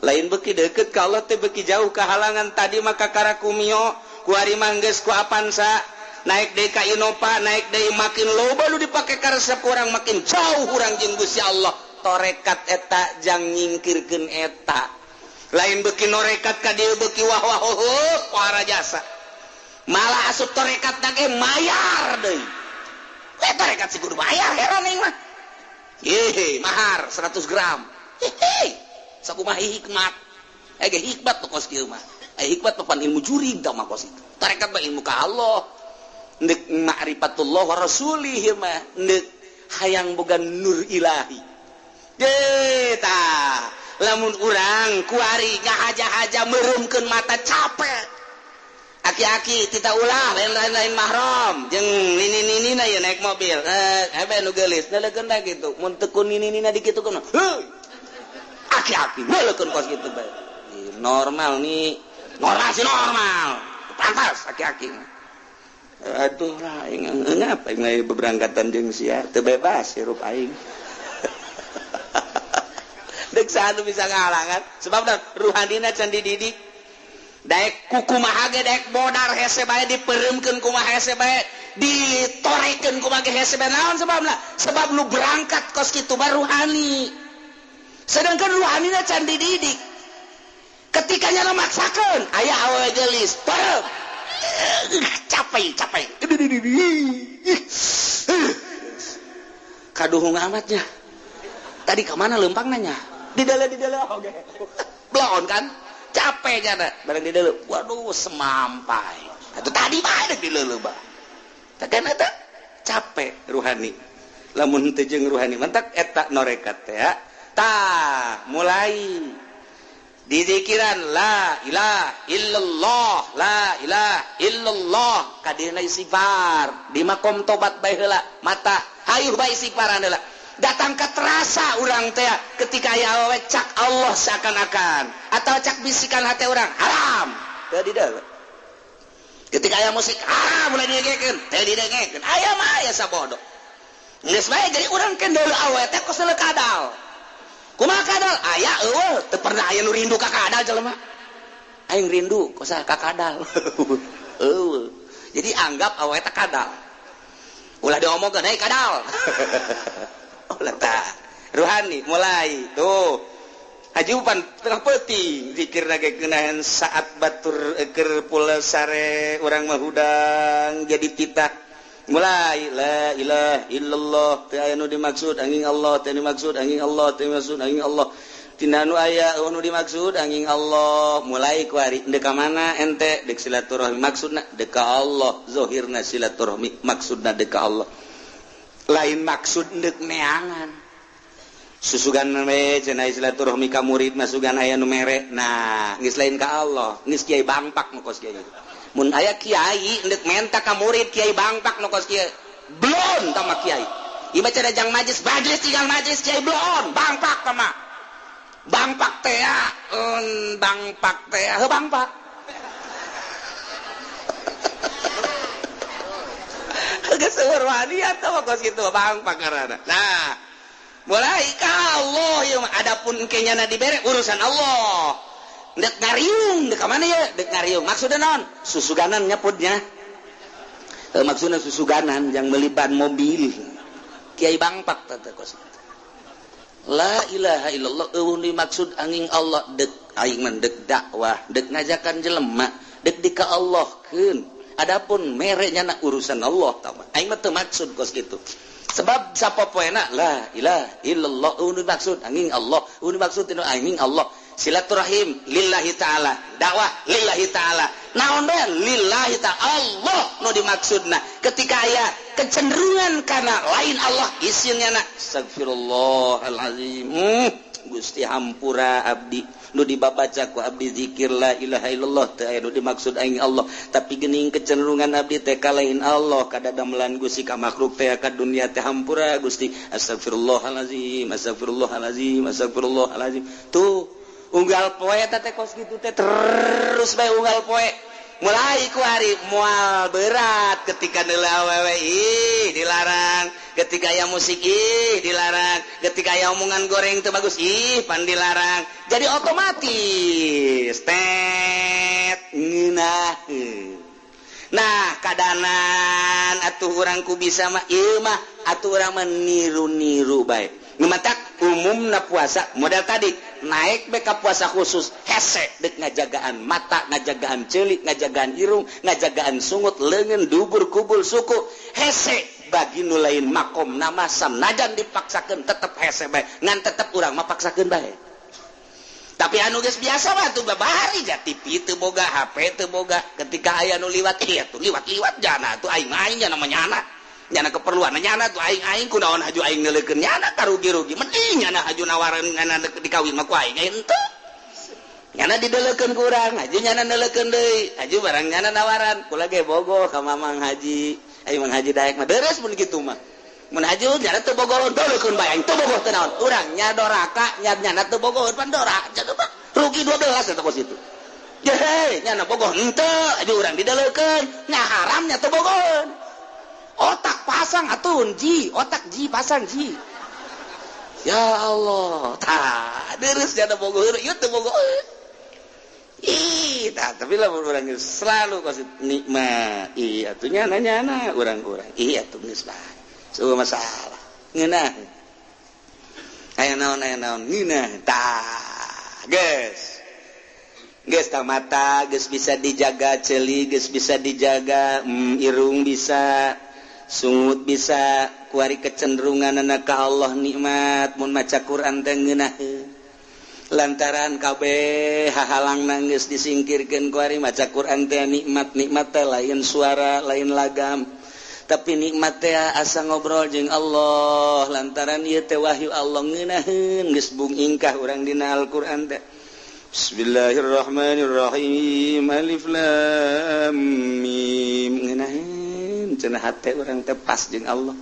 lain beuki deukeut ka Allah teh beuki jauh kahalangan tadi maka kakara ku Mio kuari mah geus ku Avanza naik deui ka Innova naik deui makin loba nu dipake karesep urang makin jauh urang jeung Gusti Allah torekat eta jang nyingkirkeun eta lain beuki norekat ka dieu beuki wah wah heuh para jasa malah asup torekat na ge mayar deui we torekat si kudu bayar heran aing mah hehe mahar 100 gram hehe sakumaha hikmat ge hikmat kos kieu mah hikmat papan ilmu jurig tah mah kos itu tarekat mah ilmu ka Allah ndek ma'rifatullah wa rasulih mah ndek hayang boga nur ilahi deh tah lamun urang kuari ngahaja-haja meurumkeun mata capek aki-aki kita ulah lain-lain mahram jeung nini-ninina ye naik mobil hebe nu geulis neulekeun da kitu mun teu ku nini-nina dikitukeun heuy aki-aki neulekeun kos kitu bae normal nih normal sih normal pantas aki-aki aduh lah aing ngapa aing beberangkatan jeung sia teu bebas hirup aing deuk saha nu bisa ngahalangan sebab ruhanina can dididik daek kukumaha ge daek bodar hese bae dipereumkeun kumaha hese bae ditorekeun kumaha ge hese bae naon sebabna sebab nu berangkat kos kitu mah ruhani sedangkan ruhanina can dididik ketika nyana maksakeun aya awewe geulis pareup capek capek kaduhung amatnya tadi kemana lempang nanya di dalam oke belon kan capek nyana bareng di dalam waduh semampai atau tadi bae di dalam bah kan eta capek ruhani lamun teu jeung ruhani mantak eta norekat teh ya tah mulai dizikiran la ilaha illallah la ilaha illallah kadieuna istighfar di makom tobat bae heula mata hayuh bae istighfaran heula datang ke terakhir Rasa urang teh ketika aya awewe cak Allah seakan-akan atau cak bisikan hati urang haram teu dideuleu. Ketika aya musik haram mulai didengekeun, teu didengekeun. Aya mah aya sabodo. Geus bae jadi urang kendel awewe teh kos kadal. Kumaha kadal? Aya eueuh teu pernah aya nu rindu ka kadal jelema. Aing rindu kos ka kadal. Eueuh. Jadi anggap awewe teh kadal. Ulah diomongkeun hey kadal. Ulah tah. Ruhani mulai tuh. Hajupan tengah peuting zikir lagi keunahan saat batur keur pula sare urang mah hudang jadi titah. Mulai la ilaha illallah teu aya nu dimaksud angin Allah teu dimaksud angin Allah teu dimaksud angin Allah. Tina nu aya nu dimaksud angin Allah. Mulai ku ari deuk ka mana ente deuk silaturahmi maksudna deuk ka Allah, zahirna silaturahmi maksudna deuk ka Allah. Lain maksud deuk neangan. Susugan we cenah silaturahmi ka murid masugan aya nu mere. Nah, geus lain ka Allah, geus kiai bangpak nu kos kiai. Mun aya kiai deuk menta ka murid kiai bangpak nu kos kiai. Blon tama kiai. Ieu mah cenah jang majlis, majlis tinggal majlis kiai blon, bangpak tama. Bangpak teh bangpak teh heuh bangpak. Geus seueur wani atuh kos kitu bangpak ngaranna. Nah, mulai ka Allah ieu mah adapun engke nyana dibere urusan Allah. Dek ngariung dek ka mana ye? Dek ngariung maksudna naon? Susuganan nyapudnya. Maksudna susuganan jang meuli ban mobil. Kiai bangpak teh kos. La ilaha illallah eueuh dimaksud angin Allah dek aing mah dek dakwah dek ngajakan jelema dek di ka Allahkeun. Adapun mere nyana urusan Allah tah aing mah teu maksud kos kitu. Sebab sapopoena la ilaha illallah eueuh dimaksud angin Allah eueuh dimaksud angin Allah. Silaturahim lillahi ta'ala, dakwah lillahi ta'ala, naon bae lillahi ta'ala Allah nu dimaksudna. Ketika aya kecenderungan kana lain Allah isinnya na astagfirullahalazim. Gusti hampura abdi nu dibabaca ku abdi zikir la ilaha illallah teu aya nu dimaksud aing Allah, tapi geuning kecenderungan abdi teh ka lain Allah kadadamelan Gusti ka makhluk teh ka dunia teh hampura Gusti astagfirullahalazim astagfirullahalazim astagfirullahalazim. Tuh unggal poe teh kos kitu teh terus bae unggal poe. Mulai ku hari moal berat ketika neuleuh awewe ih dilarang, ketika aya musik ih dilarang, ketika aya omongan goreng teu bagus ih pan dilarang. Jadi otomatis tet ngeunaheun. Nah, kadanan atuh urang ku bisa mah ieu mah atuh urang mah niru-niru bae. Matak umumna puasa model tadi naik beka puasa khusus hese dek ngajagaan mata, ngajagaan celik, ngajagaan irung, ngajagaan sungut, leungeun, dubur, kubul, suku hese bagi nu lain makom nama sanajan dipaksakeun tetep hese bae ngan tetep urang mah paksakeun bae. Tapi anu geus biasa mah tuh babari ja TV teu boga, HP teu boga, ketika aya nu liwat ieu tuh liwat-liwat jana tuh aing aing nya namanya anak nyana keperluan nyana tuh aing-aing kunaon haju aing neuleukeun nyana karugi-rugi mending nyana haju nawaran nyana dikawin mah ku aing henteu nyana dideleukeun ku urang haju nyana neuleukeun deui haju barang nyana nawaran kula ge bogoh ka Mamang Haji aing Mang Haji daek mah deres mun kitu mah mun haju nyana teu bogoh deleukeun bae aing teu bogoh teu naon urang nya doraka nya nyana teu bogoh pan dora rugi 12 eta kos kitu jehe nyana bogoh henteu haju urang dideleukeun nya haram nya teu bogoh. Otak pasang atuh ji, otak ji pasang ji. Ya Allah, tah deres jana bogoh ieu teu bogoh. Ih, tah tapi lamun urang selalu kos nikmat. Ih, atuh nyana-nyana urang-urang. Ih, atuh geus bae. Seueuh masalah. Ngeunah. Aya naon ngeunah. Tah, geus. Geus tah mata geus bisa dijaga, ceuli geus bisa dijaga, irung bisa, sungut bisa, kuari kecenderungan ka Allah nikmat mun maca Quran teh ngeunaheun. Lantaran kabeh hahalang geus disingkirkeun kuari maca Quran teh nikmat, nikmat teh lain suara, lain lagam, tapi nikmat teh asa ngobrol jeung Allah lantaran ieu teh wahyu Allah ngeunaheun geus bung ingkah urang dina Al-Qur'an teh. Bismillahirrahmanirrahim alif lam mim ngeunaheun cenah hate urang teh pas jeung Allah.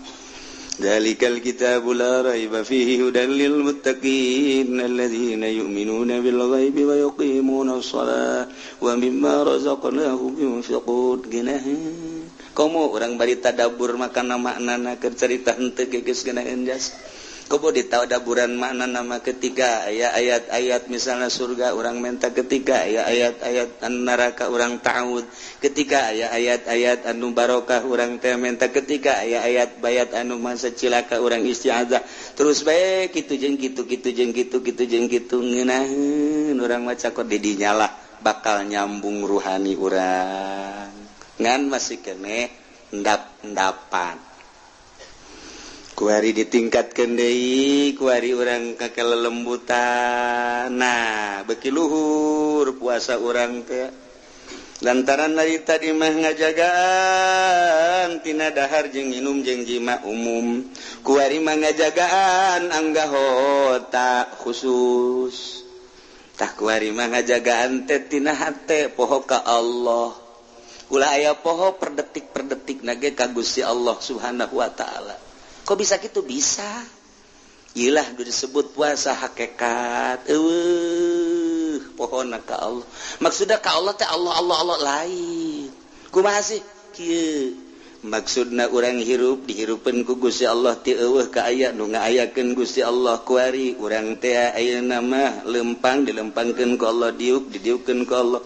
Dzalikal kitabu la raiba fihi hudan lil muttaqin alladzina yu'minuna bil ghaibi wa yuqimuna shalah wa mimma razaqnahum yunfiqun. Geunaheun komo urang bari tadabbur makana maknana keur carita henteu geus geunaheun jas. Komo ditadaburan makna nama ketika aya ayat-ayat misalnya surga urang menta, ketika aya ayat-ayat anu neraka urang ta'awud, ketika aya ayat-ayat anu barokah urang teh menta, ketika aya ayat bayat anu masa cilaka urang isti'adzah. Terus bae kitu jeung kitu kitu jeung kitu kitu jeung kitu ngeunaheun urang maca kok di dinya lah bakal nyambung ruhani urang ngan masih keneh endap-endapan. Kuari ditingkatkeun deui, kuari urang ka kelelembutan. Nah, beuki luhur puasa urang teh. Lantaran dari tadi mah ngajagaan tina dahar jeung minum jeung jima umum. Kuari mah ngajagaan anggahota khusus. Tah kuari mah ngajagaan teh tina hate poho ka Allah. Ulah aya poho per detik per detik nage ka Gusti Allah Subhanahu wa taala. Kok bisa gitu? Bisa. Iyalah disebut puasa hakikat. Eueuh, pohona ka Allah. Maksudna ka Allah teh Allah Allah Allah lain. Kumaha sih? Kieu. Maksudna urang hirup dihirupeun ku Gusti Allah ti eueuh ka aya nu ngaayakeun Gusti Allah kuari urang teh ayeuna mah lempang dilempangkeun ku Allah, diuk didiukkeun ku Allah.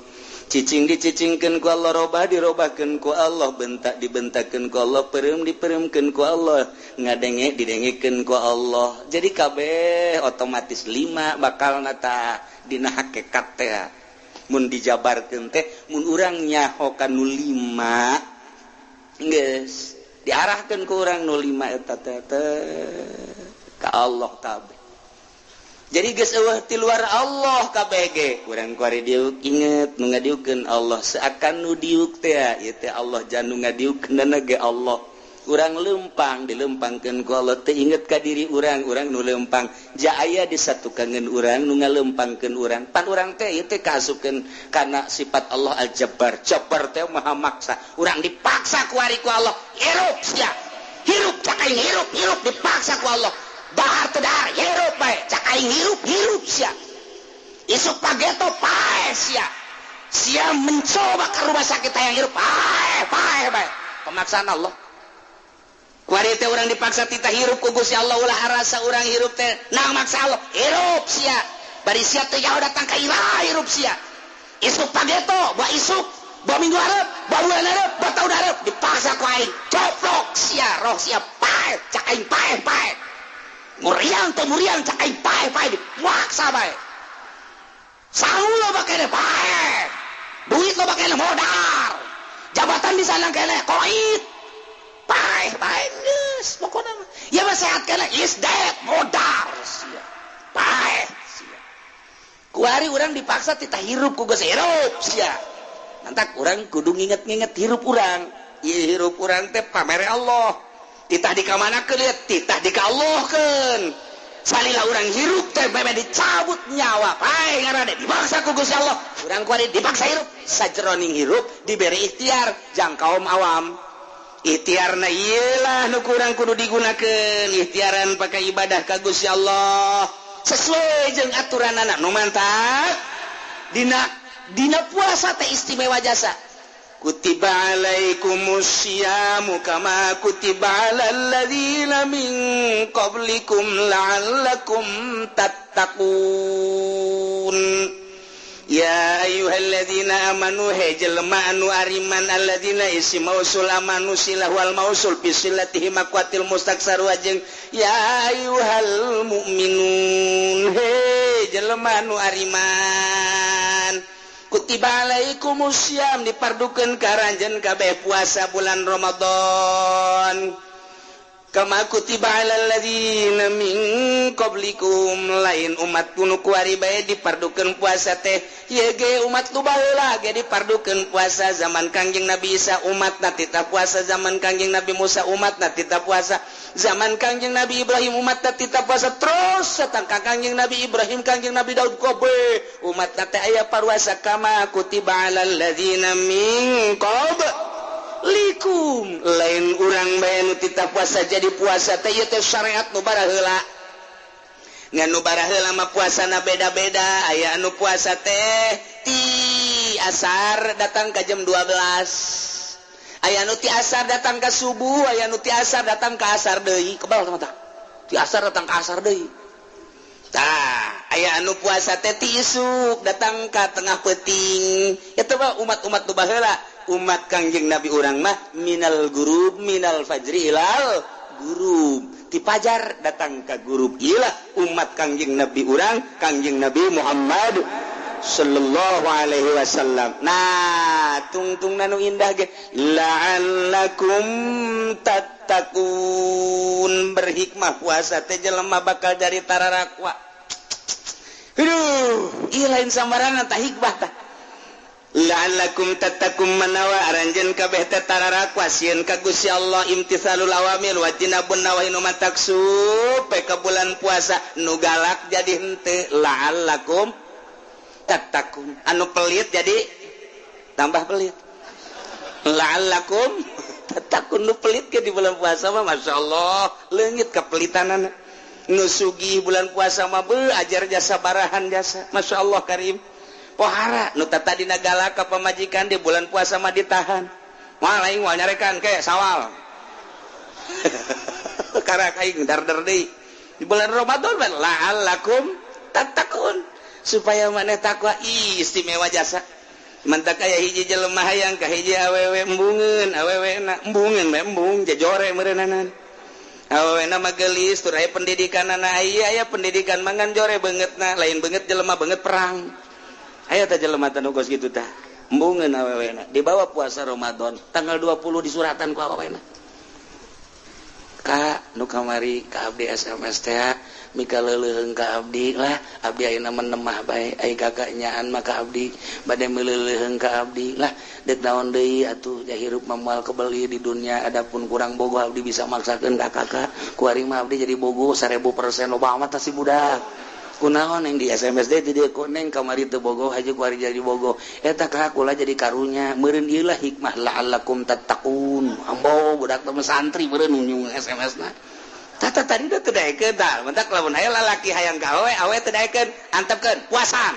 Cicing dicicingkeun ku Allah, robah dirobahkeun ku Allah, bentak dibentakeun ku Allah, peureum dipereumkeun ku Allah, ngadenge didengekeun ku Allah. Jadi kabeh otomatis lima bakal nata dina hakikat teh. Mun dijabarkeun teh mun urang nyaho ka nu lima geus diarahkeun ku urang nu lima eta teh ka Allah kabeh. Jadi geus eueuh ti luar Allah kabeh ge urang kuari diuk inget nu ngadiukeun Allah seakan nu diuk teh ieu teh Allah jan nu ngadiukeunna ge Allah. Urang lempang dilempangkeun ku Allah teh inget ka diri urang, urang nu lempang ja aya disatukangeun urang nu ngalempangkeun urang. Pan urang teh ieu teh kaasupkeun kana sifat Allah Al-Jabbar. Jabbar teh maha maksa. Urang dipaksa ku ari ku Allah hirup sia. Hirup cak aing hirup hirup dipaksa ku Allah. Dahar teu dahar hirup bae cak aing hirup hirup sia. Isuk pageto pae sia. Sia mencoba ke rumah sakit hayang hirup pae pae bae. Pemaksaan Allah. Kuari teh urang dipaksa tita hirup ku Gusti Allah ulah harasa urang hirup teh nang maksa Allah hirup sia. Bari sia teh jauh datang ka iraha hirup sia. Isuk pageto bae isuk bae minggu hareup bae bulan hareup bae taun hareup dipaksa ku aing coplok sia roh sia pae cak aing pae pae. Muriang teh muriang cak aing pae pae dipaksa bae. Sangu loba keneh pae. Duit loba keneh modar. Jabatan di sana keneh koit. Pae pae geus pokona mah. Ieu mah sehat keneh is dead modar sia. Pae sia. Kuari urang dipaksa titah hirup ku geus hirup sia. Nantak urang kudu nginget-nginget hirup urang. Ieu hirup urang teh pamere Allah. Titah dikamanakeun lihat titah dikallahkeun. Salila urang hirup teh meme dicabut nyawa pae ngaranna dipaksa ku Gusti Allah. Urang kuari dipaksa hirup sajeroning hirup diberi ikhtiar jang kaum awam. Ikhtiarna ieu lah nu kurang kudu digunakeun, ikhtiaran pakai ibadah ka Gusti Allah sesuai jeung aturanana nu mantap. Dina puasa teh istimewa jasa. Kutiba alaikumusyiamu kama kutiba alal ladzina min qablikum la'allakum tattaqun. Ya ayyuhalladzina amanu he jelema anu ariman alladzina isi mausul amanu silah wal mausul bi silatihi maqwatil mustaksar wajeng ya ayyuhal mu'minun he jelema anu ariman. Kutiba alaikumusyiam dipardukeun ka aranjeun kabeh puasa bulan Ramadan. Kama kutiba alal ladzina min qablikum lain umat nu kuari bae dipardukeun puasa teh ieu ge umat nu baheula ge dipardukeun puasa zaman Kangjeng Nabi Isa umatna titah puasa, zaman Kangjeng Nabi Musa umatna titah puasa, zaman Kangjeng Nabi Ibrahim umatna titah puasa, terus satang ka Kangjeng Nabi Ibrahim Kangjeng Nabi Daud kobe umatna teh aya paruasa kama kutiba alal ladzina min qabl Likum lain urang bae nu titah puasa jadi puasa teh ieu teh syariat nu baraheula. Ngan nu baraheula mah puasana beda-beda. Aya anu puasa teh ti asar datang ka jam 12. Aya nu ti asar datang ka subuh, aya nu ti asar datang ka asar deui. Kebal teh mata. Ti asar datang ka asar deui. Tah, aya anu puasa teh ti isuk datang ka tengah peuting. Eta mah umat-umat nu baheula. Umat Kangjeng Nabi urang mah minal gurub minal fajri ilal gurub, ti fajar datang ka gurub. Iyalah umat Kangjeng Nabi urang, Kangjeng Nabi Muhammad sallallahu alaihi wasallam. Nah, tungtungna nu indah ge la'allakum tattaqun. Berhikmah puasa teh jelema bakal jadi tararakwa. Aduh, ieu lain sambarangan tah hikmah tah. La'allakum tattaqun manawa aranjeun kabeh teh tararakwa sieun ka Gusti Allah imtithalul awamir wa tinabun nawahi nu mataksu pe ka bulan puasa nu galak jadi henteu la'allakum tattaqun. Anu pelit jadi tambah pelit. La'allakum tattaqun nu pelit ke di bulan puasa mah masyaallah leungit kapelitanana. Nu sugih bulan puasa mah beuh ajar jasa barahan jasa masyaallah karim. Pohara nu tadina galak ka pamajikan di bulan puasa mah ditahan. Moal aing moal nyarekan ke sawal. Karak aing darder deui. Di bulan Ramadan mah la'allakum tattaqun supaya maneh takwa istimewa jasa. Mantak aya hiji jelema hayang ka hiji awewe embungeun, awewe na embungeun bae embung jejore meureunana. Awewe na mah geulis tur aya pendidikanana aya pendidikan mangan jore beungeutna, lain beungeut jelema beungeut perang. Aya teh jelema teh nu geus kitu tah. Embungeun awewena dibawa puasa Ramadan tanggal 20 disuratan ku awewena. Ka nu kamari ka abdi SMS teh mika leuleuheung ka abdi lah, abdi ayeuna menemah bae ai kakak nyaan mah ka abdi bade meuleuheung ka abdi lah deuk naon deui atuh ja hirup mah moal kebeli di dunia adapun kurang bogoh abdi bisa maksakeun ka kakak ku ari mah abdi jadi bogoh 1000% loba amat tah si budak. Kunaon yang di SMS deh jadi koneng kamari teu bogoh haji ku ari jadi bogoh eta ka kula jadi karunya meureun ieu lah hikmah la'allakum tattaqun. Ambo budak teh santri meureun nyung SMS na tata tadi teh teu daekeun tah mentak lamun aya lalaki hayang ka awe awe teu daekeun antepkeun puasaan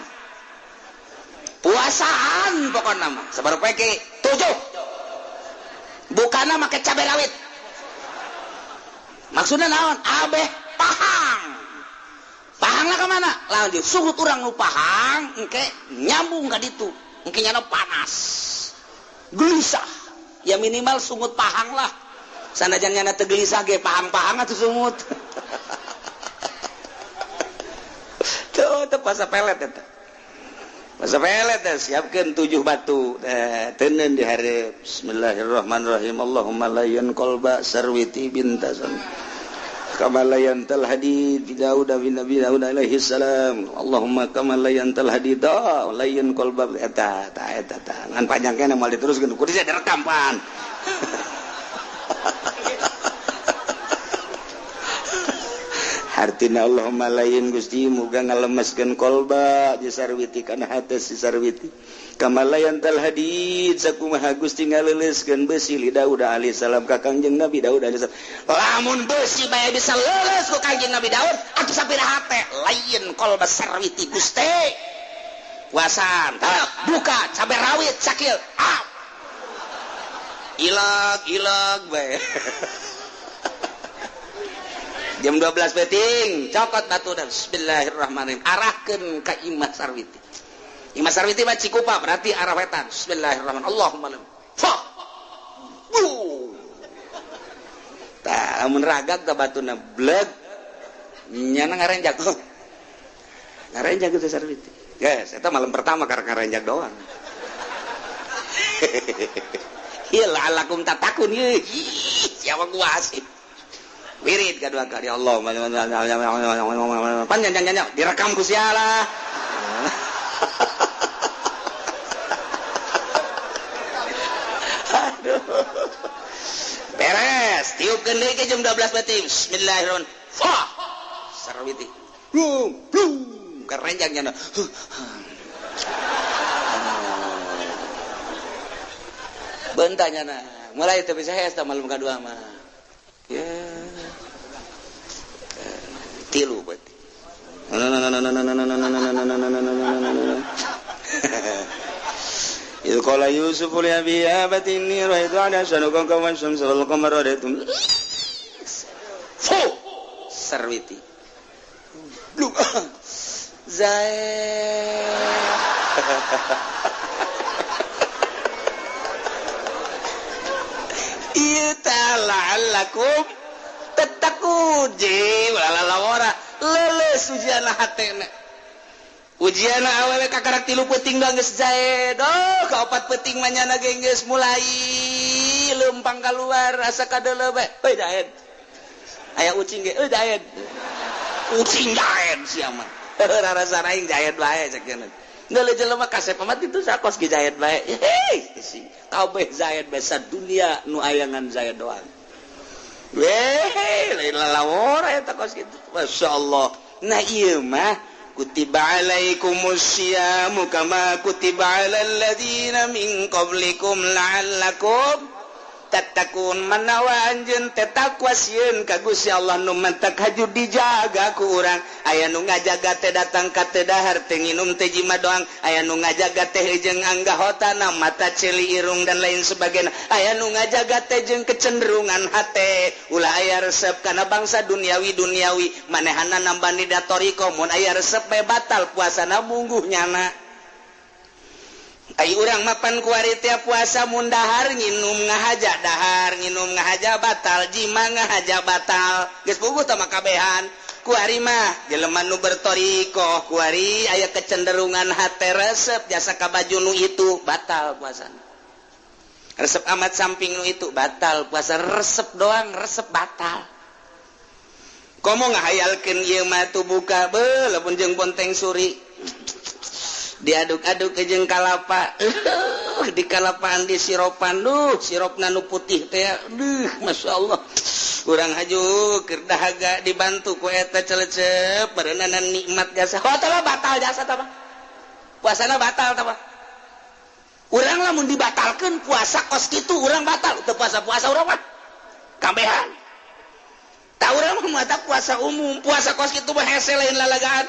puasaan pokona mah sabar poe ke 7 bukana make cabe rawit maksudna naon abeh pahang. Pahang lah kemana? Lanjut suhu urang nu pahang engke nyambung ka ditu. Engke nyana panas. Gelisah. Ya minimal sungut pahang lah. Sanajan nyana teu gelisah ge pahang-pahang atuh sungut. Tuh teu puasa pelet eta. Puasa pelet teh siapkeun 7 batu. Teuneun di hareup. Bismillahirrahmanirrahim. Allahumma layyan qalba sarwiti bintasam. Kama la yantal hadid Daud bin Nabi Daud alaihi salam. Allahumma kama la yantal hadid layan qalba eta ta eta ta. Ngan panjang keneh moal diteruskeun kudu direkam pan. Hartina Allahumma layin Gusti muga ngalemeskeun qalba di sarwiti kana hate si sarwiti. Kama la yantal hadid sakumaha Gusti ngaleuleuskeun besi li Daud alaihi salam ka Kangjeng Nabi Daud alaihi salam. Lamun besi bae bisa leuleus ku Kangjeng Nabi Daud atuh sapira hate lain qalba sarwiti Gusti. Puasaan tah buka cabe rawit sakil ah. Ilag-ilag bae. Jam 12 peting cokot batu dan bismillahirrahmanirrahim arahkeun ka Imah Sarwiti. Imah Sarwiti mah Cikupa berarti arah wetan. Bismillahirrahmanirrahim. Allahumma fa. Tah lamun ragag tah batuna bleg nyana ngarenjak. Ngarenjak itu Sarwiti. Guys, eta malam pertama karek ngarenjak doang. Ieu la'allakum tattaqun ieu. Siapa gua asih. Wirid kedua kali Allah panjang panjang direkam ku sialah. Aduh. Beres, tiupkeun deui ke jam 12 berarti. Bismillahirrahmanirrahim. Fa. Sarwiti. Blum, blum, kerenjang nya. Bentanya na. Mulai teu bisa hees tah malam kadua mah. Ya. Tilu berarti. إذ قال يوسف لأبيه يا أبت إني رأيت أحد عشر كوكبا والشمس والقمر رأيتهم fu sarwiti bluk zae ieu ta la'allakum tattaqun je lalawara leuleus ujianna hatena. Ujian awewe kakarak 3 peuting doang geus jae. Doh, ka 4 peuting mah nyana ge geus mulai leumpang kaluar asa kadeuleu bae. Euy daed. Aya ucing ge euy daed. Ucing daed sia mah. Rarasa aing jaed bae cek cenah. Neuleuh jelema kasep amat itu sakos ge jaed bae. Hei, si kabeh jaed bae sadunia nu ayangan jaed doang. Weh, lain lalawora eta kos kitu. Masyaallah. Nah ieu mah kutiba alaikumusyiamu kama kutiba alal ladzina min qablikum la'allakum tattaqun. Manawa anjeun teh takwa sieun ka Gusti Allah nu mantak haju dijaga ku urang. Aya nu ngajaga teh datang ka teu dahar teh nginum teh jima doang. Aya nu ngajaga teh jeung anggahotana mata ceuli irung dan lain sebagainya. Aya nu ngajaga teh jeung kecenderungan hate ulah aya resep kana bangsa duniawi duniawi manehana nambani datoriko mun aya resep bae batal puasana mungguh nyana. Ai urang mapan kuari tiap puasa mun dahar nginum ngahaja dahar nginum ngahaja batal jima ngahaja batal geus puguh tah mah kabehan. Kuari mah jelema nu bertorikoh kuari aya kecenderungan hate resep jasa ka baju nu itu batal puasana. Resep amat samping nu itu batal puasa, resep doang resep batal. Komo ngahayalkeun ieu mah tu buka beuh lamun jeung bonteng suri diaduk-aduk jeung kalapa di kalapaan di siropan duh sirupna nu putih teh duh masyaallah urang haju keur dahaga dibantu ku eta celecep berenana nikmat jasa oh tah batal jasa tah puasana batal tah urang lamun dibatalkeun puasa kos kitu urang batal teu puasa-puasa urang mah kabehan tah urang mah mata puasa umum puasa kos kitu mah hese lain lalagaan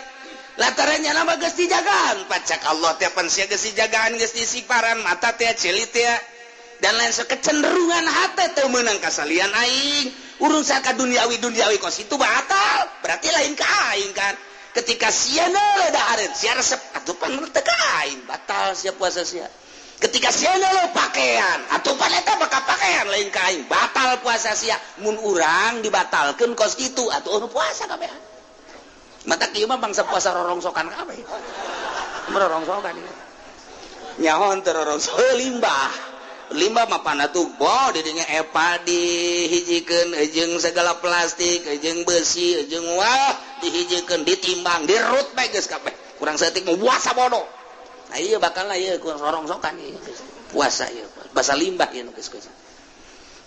latarannya nama geus dijagaan pacak Allah teh pan sia geus dijagaan geus disiparan mata teh ceuli teh dan lain kecenderungan hate teu meunang kasalian aing urung saka duniawi duniawi kos itu batal berarti lain ka aing kan ketika sia neuleuh dahareun sia resep atuh pan teu ka aing batal sia puasa sia ketika sia neuleuh pakaian atuh pan eta bakal pakaian lain ka aing batal puasa sia mun urang dibatalkeun kos kitu atuh puasa kabehan mata kieu mah bangsa puasa rorongsokan kabeh. Rorongsokan ieu. Nyaho teu rorongso limbah. Limbah mah pana tuh bo di dinya epa dihijikeun jeung segala plastik, jeung besi, jeung wah dihijikeun ditimbang, dirut bae geus kabeh. Kurang saeutik mah puasa bodoh. Nah ieu bakal lah ieu kurang rorongsokan ieu. Puasa ieu, basa limbah ieu geus geus.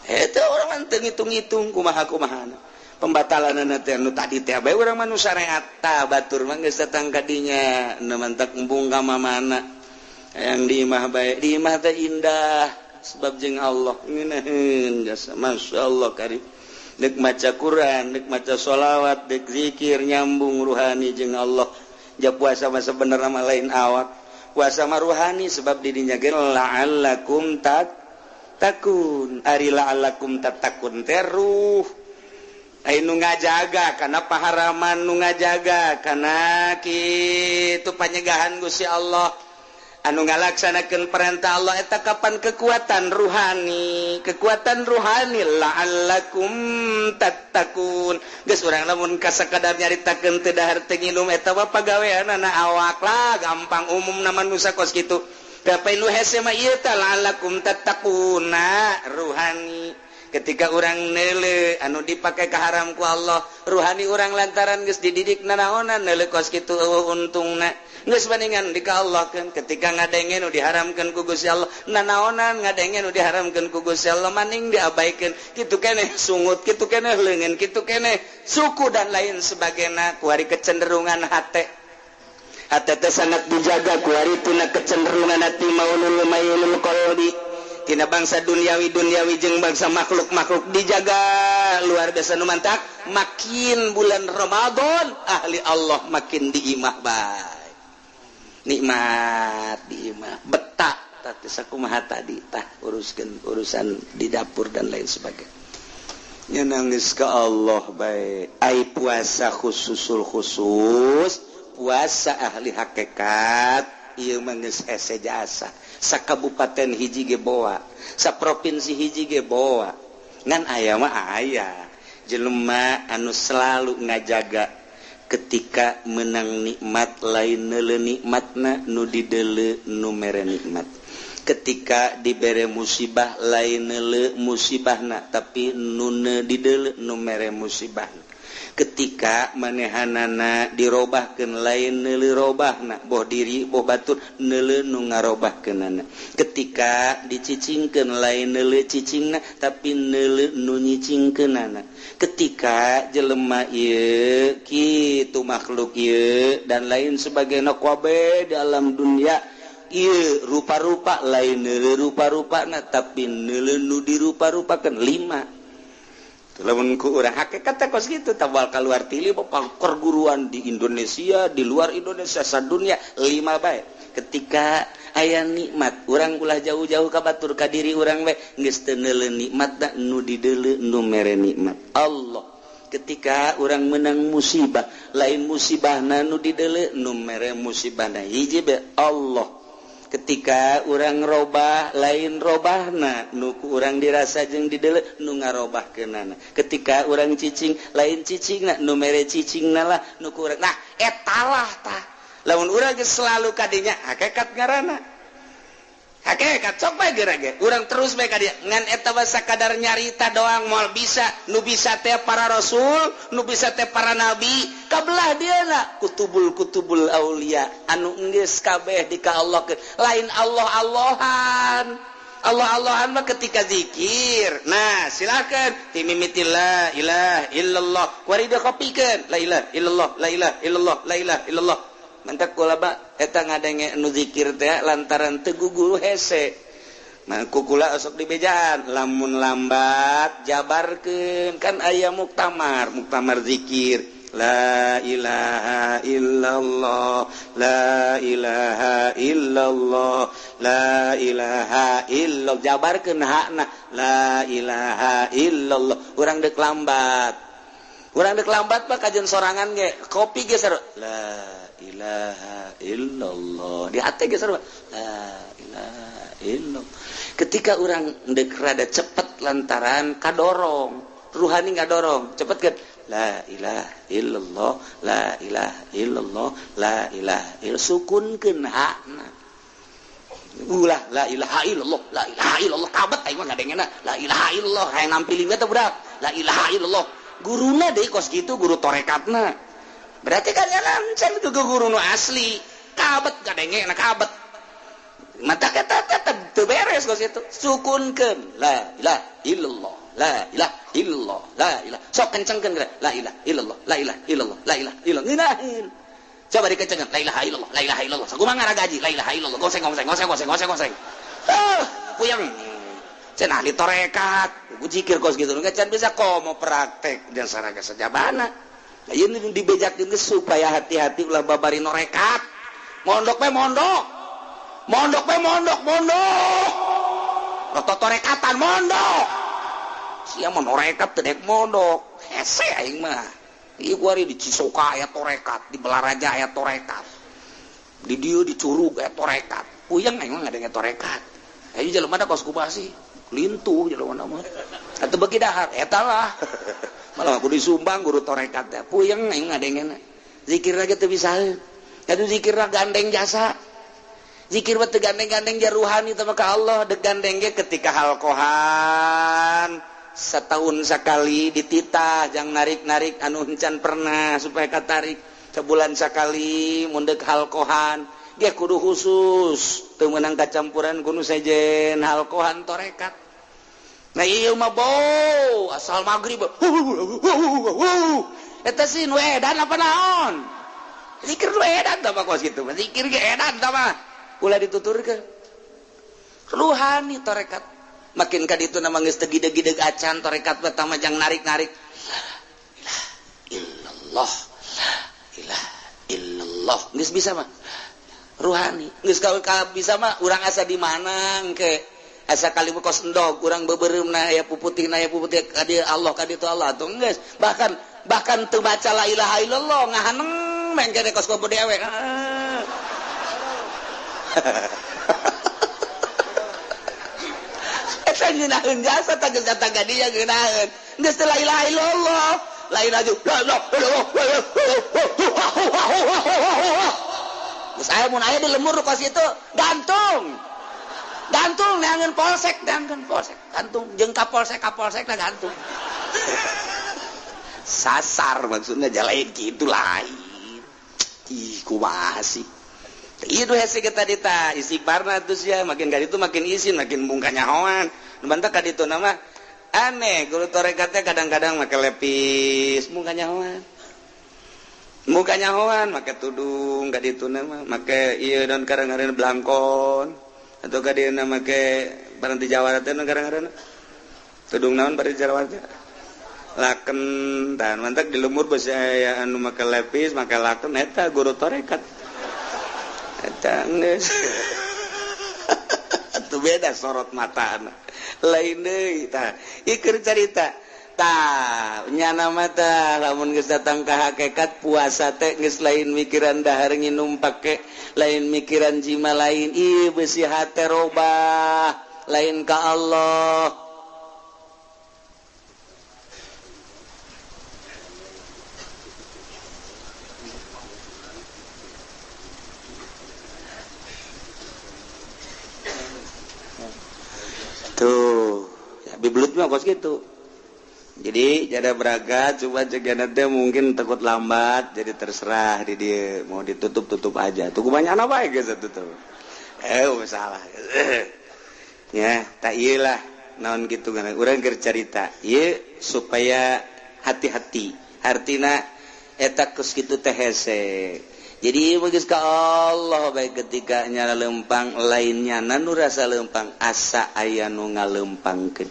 Eta urang teu ngitung-ngitung kumaha-kumahana. Pembatalan teh nu tadi teh bae urang mah nu syariat tah batur mah geus datang ka dinya nu mantak embung ka mamana hayang di imah bae di imah teh indah sebab jeung Allah ngeunaheun jasa masyaallah karim deuk maca Quran deuk maca sholawat deuk zikir nyambung ruhani jeung Allah ja puasa mah sabenerna mah lain awak puasa mah ruhani sebab di dinya ge la'allakum tattaqun ari la'allakum tattaqun teh ruh ai nu ngajaga kana paharaman nu ngajaga kana kitu panyegahan Gusti Allah anu ngalaksanakeun perintah Allah eta kapan kekuatan ruhani la'allakum tattaqun geus urang lamun kasakadar nyaritakeun teu dahar teu nginum eta mah pagaweanana awak lah gampang umumna manusa kos kitu gapai nu hese mah ieu teh la'allakum tattaquna ruhani ketika orang neuleuh anu dipake kaharam ku Allah ruhani urang lantaran geus dididik nanaonan neuleuh kos kitu eueuh untungna geus bandingan di ka Allah keun ketika ngadenge nu diharamkeun ku Gusti Allah nanaonan ngadenge nu diharamkeun ku Gusti Allah maning diabaikeun kitu keneh sungut kitu keneh leungeun kitu keneh suku dan lain sebagainya kuari kecenderungan hate hate teh sangat dijaga kuari tuna kecenderungan hati maulul mailul qalbi Tina bangsa duniawi duniawi jeung bangsa makhluk-makhluk dijaga luar biasa. Nu mantak makin bulan Ramadan, ahli Allah makin diimah bae, nikmat diimah betak. Tapi sakumaha tadi tah, uruskeun urusan di dapur dan lain sebagainya, nangis ke Allah bae. Ai puasa khususul khusus, puasa ahli hakikat ieu mah geus hese jasa. Sakabupaten hiji ge boa, saprovinsi hiji ge boa. Ngan aya mah aya jelema anu selalu ngajaga, ketika menang nikmat lain neuleu nikmatna, nu dideuleu nu mere nikmat. Ketika dibere musibah lain neuleu musibahna, tapi nu dideuleu nu mere musibahna. Ketika manehanana dirobahkeun lain neuleu robahna, boh diri boh batur, neuleu nu ngarobahkeunana. Ketika dicicingkeun lain neuleu cicingna, tapi neuleu nu nyicingkeunana. Ketika jelema ieu kitu, makhluk ieu dan lain sebagainya, kabeh dalam dunia ieu rupa-rupa, lain neuleu rupa-rupana, tapi neuleu nu dirupa-rupakeun. Lima. Lamun ku urang hakikat kos kitu tabal keluar tili perguruan di Indonesia, di luar Indonesia, sadunia lima bae. Ketika aya nikmat, urang ulah jauh-jauh ka batur, ka diri urang bae, geus teu neuleu nikmat, nu dideuleu nu mere nikmat, Allah. Ketika urang menang musibah, lain musibahna nu dideuleu, nu mere musibahna hiji bae, Allah. Ketika urang robah, lain robahna nu ku urang dirasa jeung dideuleu, nu ngarobahkeunana. Ketika urang cicing, lain cicingna nu mere cicingna lah nu ku urang. Nah, etalah tah lamun urang geus selalu kadinya, hakikat ngaranna hakikat. Sok bae geura ge urang terus bae ka dieu. Ngan eta mah sakadar nyarita doang, moal bisa. Nu bisa teh para rasul, nu bisa teh para nabi, kabelah dieuna kutubul kutubul aulia anu geus kabeh di ka Allah. Lain Allah Allahan. Allah Allahan mah ketika zikir. Nah, silakan timimiti la ilaha illallah, kuari kopikeun la ilaha illallah, la ilaha illallah, la ilaha illallah. Mantak kula ba eta ngadenge nu zikir teh lantaran teu guguru hese. Mah kukula osok dibejaan, lamun lambat jabarkeun, kan aya muktamar, muktamar zikir la ilaha illallah, la ilaha illallah, la ilaha illallah, jabarkeun hakna la ilaha illallah. Urang deuk lambat, urang deuk lambat mah kajian sorangan ge kopi ge seru la ilaha illallah di hati ge seru la ilaha illallah. Ketika urang deuk rada cepet lantaran kadorong ruhani, ngadorong cepet kan la ilaha illallah, la ilaha illallah, la ilaha illallah, sukunkeun hakna. Ulah la ilaha illallah, la ilaha illallah kabet aing mah ngadengena la ilaha illallah, hayang nampiling teh budak la ilaha illallah. Guruna deui kos kitu, guru torekatna berarti kan jalan ke guru nu asli, kabet ngadengena kabet mata kata tetep teu beres kos kitu. Sukunkeun la ilaha illallah, la ilaha illallah, la ilaha, sok kencengkeun la ilaha illallah, la ilaha illallah, la ilaha illallah, ngeunaheun. Coba dikencengkeun la ilaha illallah, la ilaha illallah, sakumaha ngaragaji la ilaha illallah, goseng goseng goseng goseng goseng goseng, ah puyeng cenah ahli torekat zikir kos gitu can bisa komo praktek dan saraga sejabana. Ieu dibejakeun supaya hati-hati ulah babari norekat. Mondok we mondok, mondok we mondok, mondok roto torekatan mondok sia mah norekat teu dek mondok hese aing mah. Ieu kuari di Cisoka aya torekat, di Balaraja aya torekat, di dieu di Curug aya torekat, puyeng aing mah ngadenge torekat. Ayo jelema da kos kumaha sih lintuh jelema mah atuh beuki dahar eta lah malah aku disumbang guru torekat teh, puyeng aing ngadengena. Zikir lagi teu bisa atuh, zikir gandeng jasa, zikir mah teu gandeng-gandeng jaruhani teh ka Allah, dek gandeng ge ketika halqohan setahun sekali dititah jang narik-narik anu encan pernah supaya katarik. Sebulan sekali mun deuk halqohan ge kudu khusus, teu meunang kacampuran kudu sejen halqohan torekat. Nah ieu mah bau asal magrib eta sih nu edan apa naon zikir nu edan tah mah kos kitu mah zikir ge edan tah mah ulah dituturkeun. Ruhani torekat. Makin ka ditu na geus teu gideg-gideg acan torekat pertama jang narik-narik. La ilaha illallah. La ilaha illallah. Geus bisa mah. Ruhani. Geus ka bisa mah urang asa di mana engke. Asa kali kos endog urang beubeureumpna aya puputihna aya puputih ka dieu Allah ka ditu Allah atuh geus. Bahkan bahkan teu baca la ilaha illallah ngahaneng mengke kos kopo dewe. Eta ngeunaheun jasa tah geus datang ka dieu ngeunaheun. Geus teu la ilaha illallah, lain aju. Geus aya mun aya di lemur kos itu gantung. Gantung neangan polsek, neangan polsek, gantung jeung ka polsek na gantung. Sasar maksudnya jalain gitu lain. Ih kumaha sih. Itu hese kita dita istighfarna terus ya makin ka ditu makin isin makin bungka nyahoan. Nu bantak ka ditu nama aneh guru torekatnya kadang-kadang make lepis bungka nyahoan. Bungka nyahoan make tudung ka ditu nama make ieu dan kadang-kadang blangkon atau ka dieu make barang ti Jawa teh kadang-kadang tudung naon bari Jawa teh laken dan mantak di lemur besi aya anu make lepis make laken eta guru torekat eta geus atuh beda sorot mata lain deui tah ieu keur carita tah nyana mah tah lamun geus datang ka hakikat puasa teh geus lain mikiran dahar nginum pake lain mikiran jima lain ieu besi hate robah lain ka Allah. Tuh, ya bibelut mah kos gitu. Jadi jada beraga coba cegana teh mungkin takut lambat jadi terserah di dia mau ditutup-tutup aja. Tuh banyak apa ya guys tutup. Masalah. Ya, tak iyalah naon gitu kan. Urang keur carita ieu supaya hati-hati. Artina eta kos kitu teh hese. Jadi geus ka Allah bae ketika nyala lempang lainnya nu rasa lempang asa aya nu ngalempangkeun.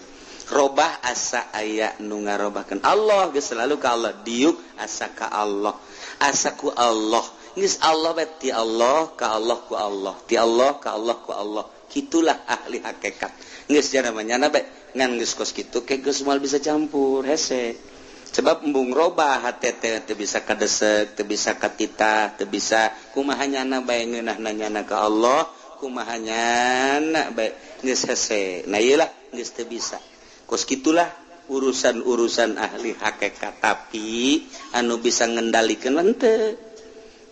Robah asa aya nu ngarobahkeun. Allah geus selalu ka Allah diuk asa ka Allah. Asa ku Allah. Geus Allah bae ti Allah ka Allah ku Allah. Ti Allah ka Allah ku Allah. Kitulah ahli hakikat. Geus jana bae ngan geus kos kitu ke geus moal bisa campur hese. Sebab embung robah hate teh teu bisa kadesek, teu bisa katitah, teu bisa kumaha nyana bae ngeunahna nyana ka Allah, kumaha nyana bae geus hese. Nah ieu lah geus teu bisa. Kos kitulah urusan-urusan ahli hakikat tapi anu bisa ngendalikeun henteu.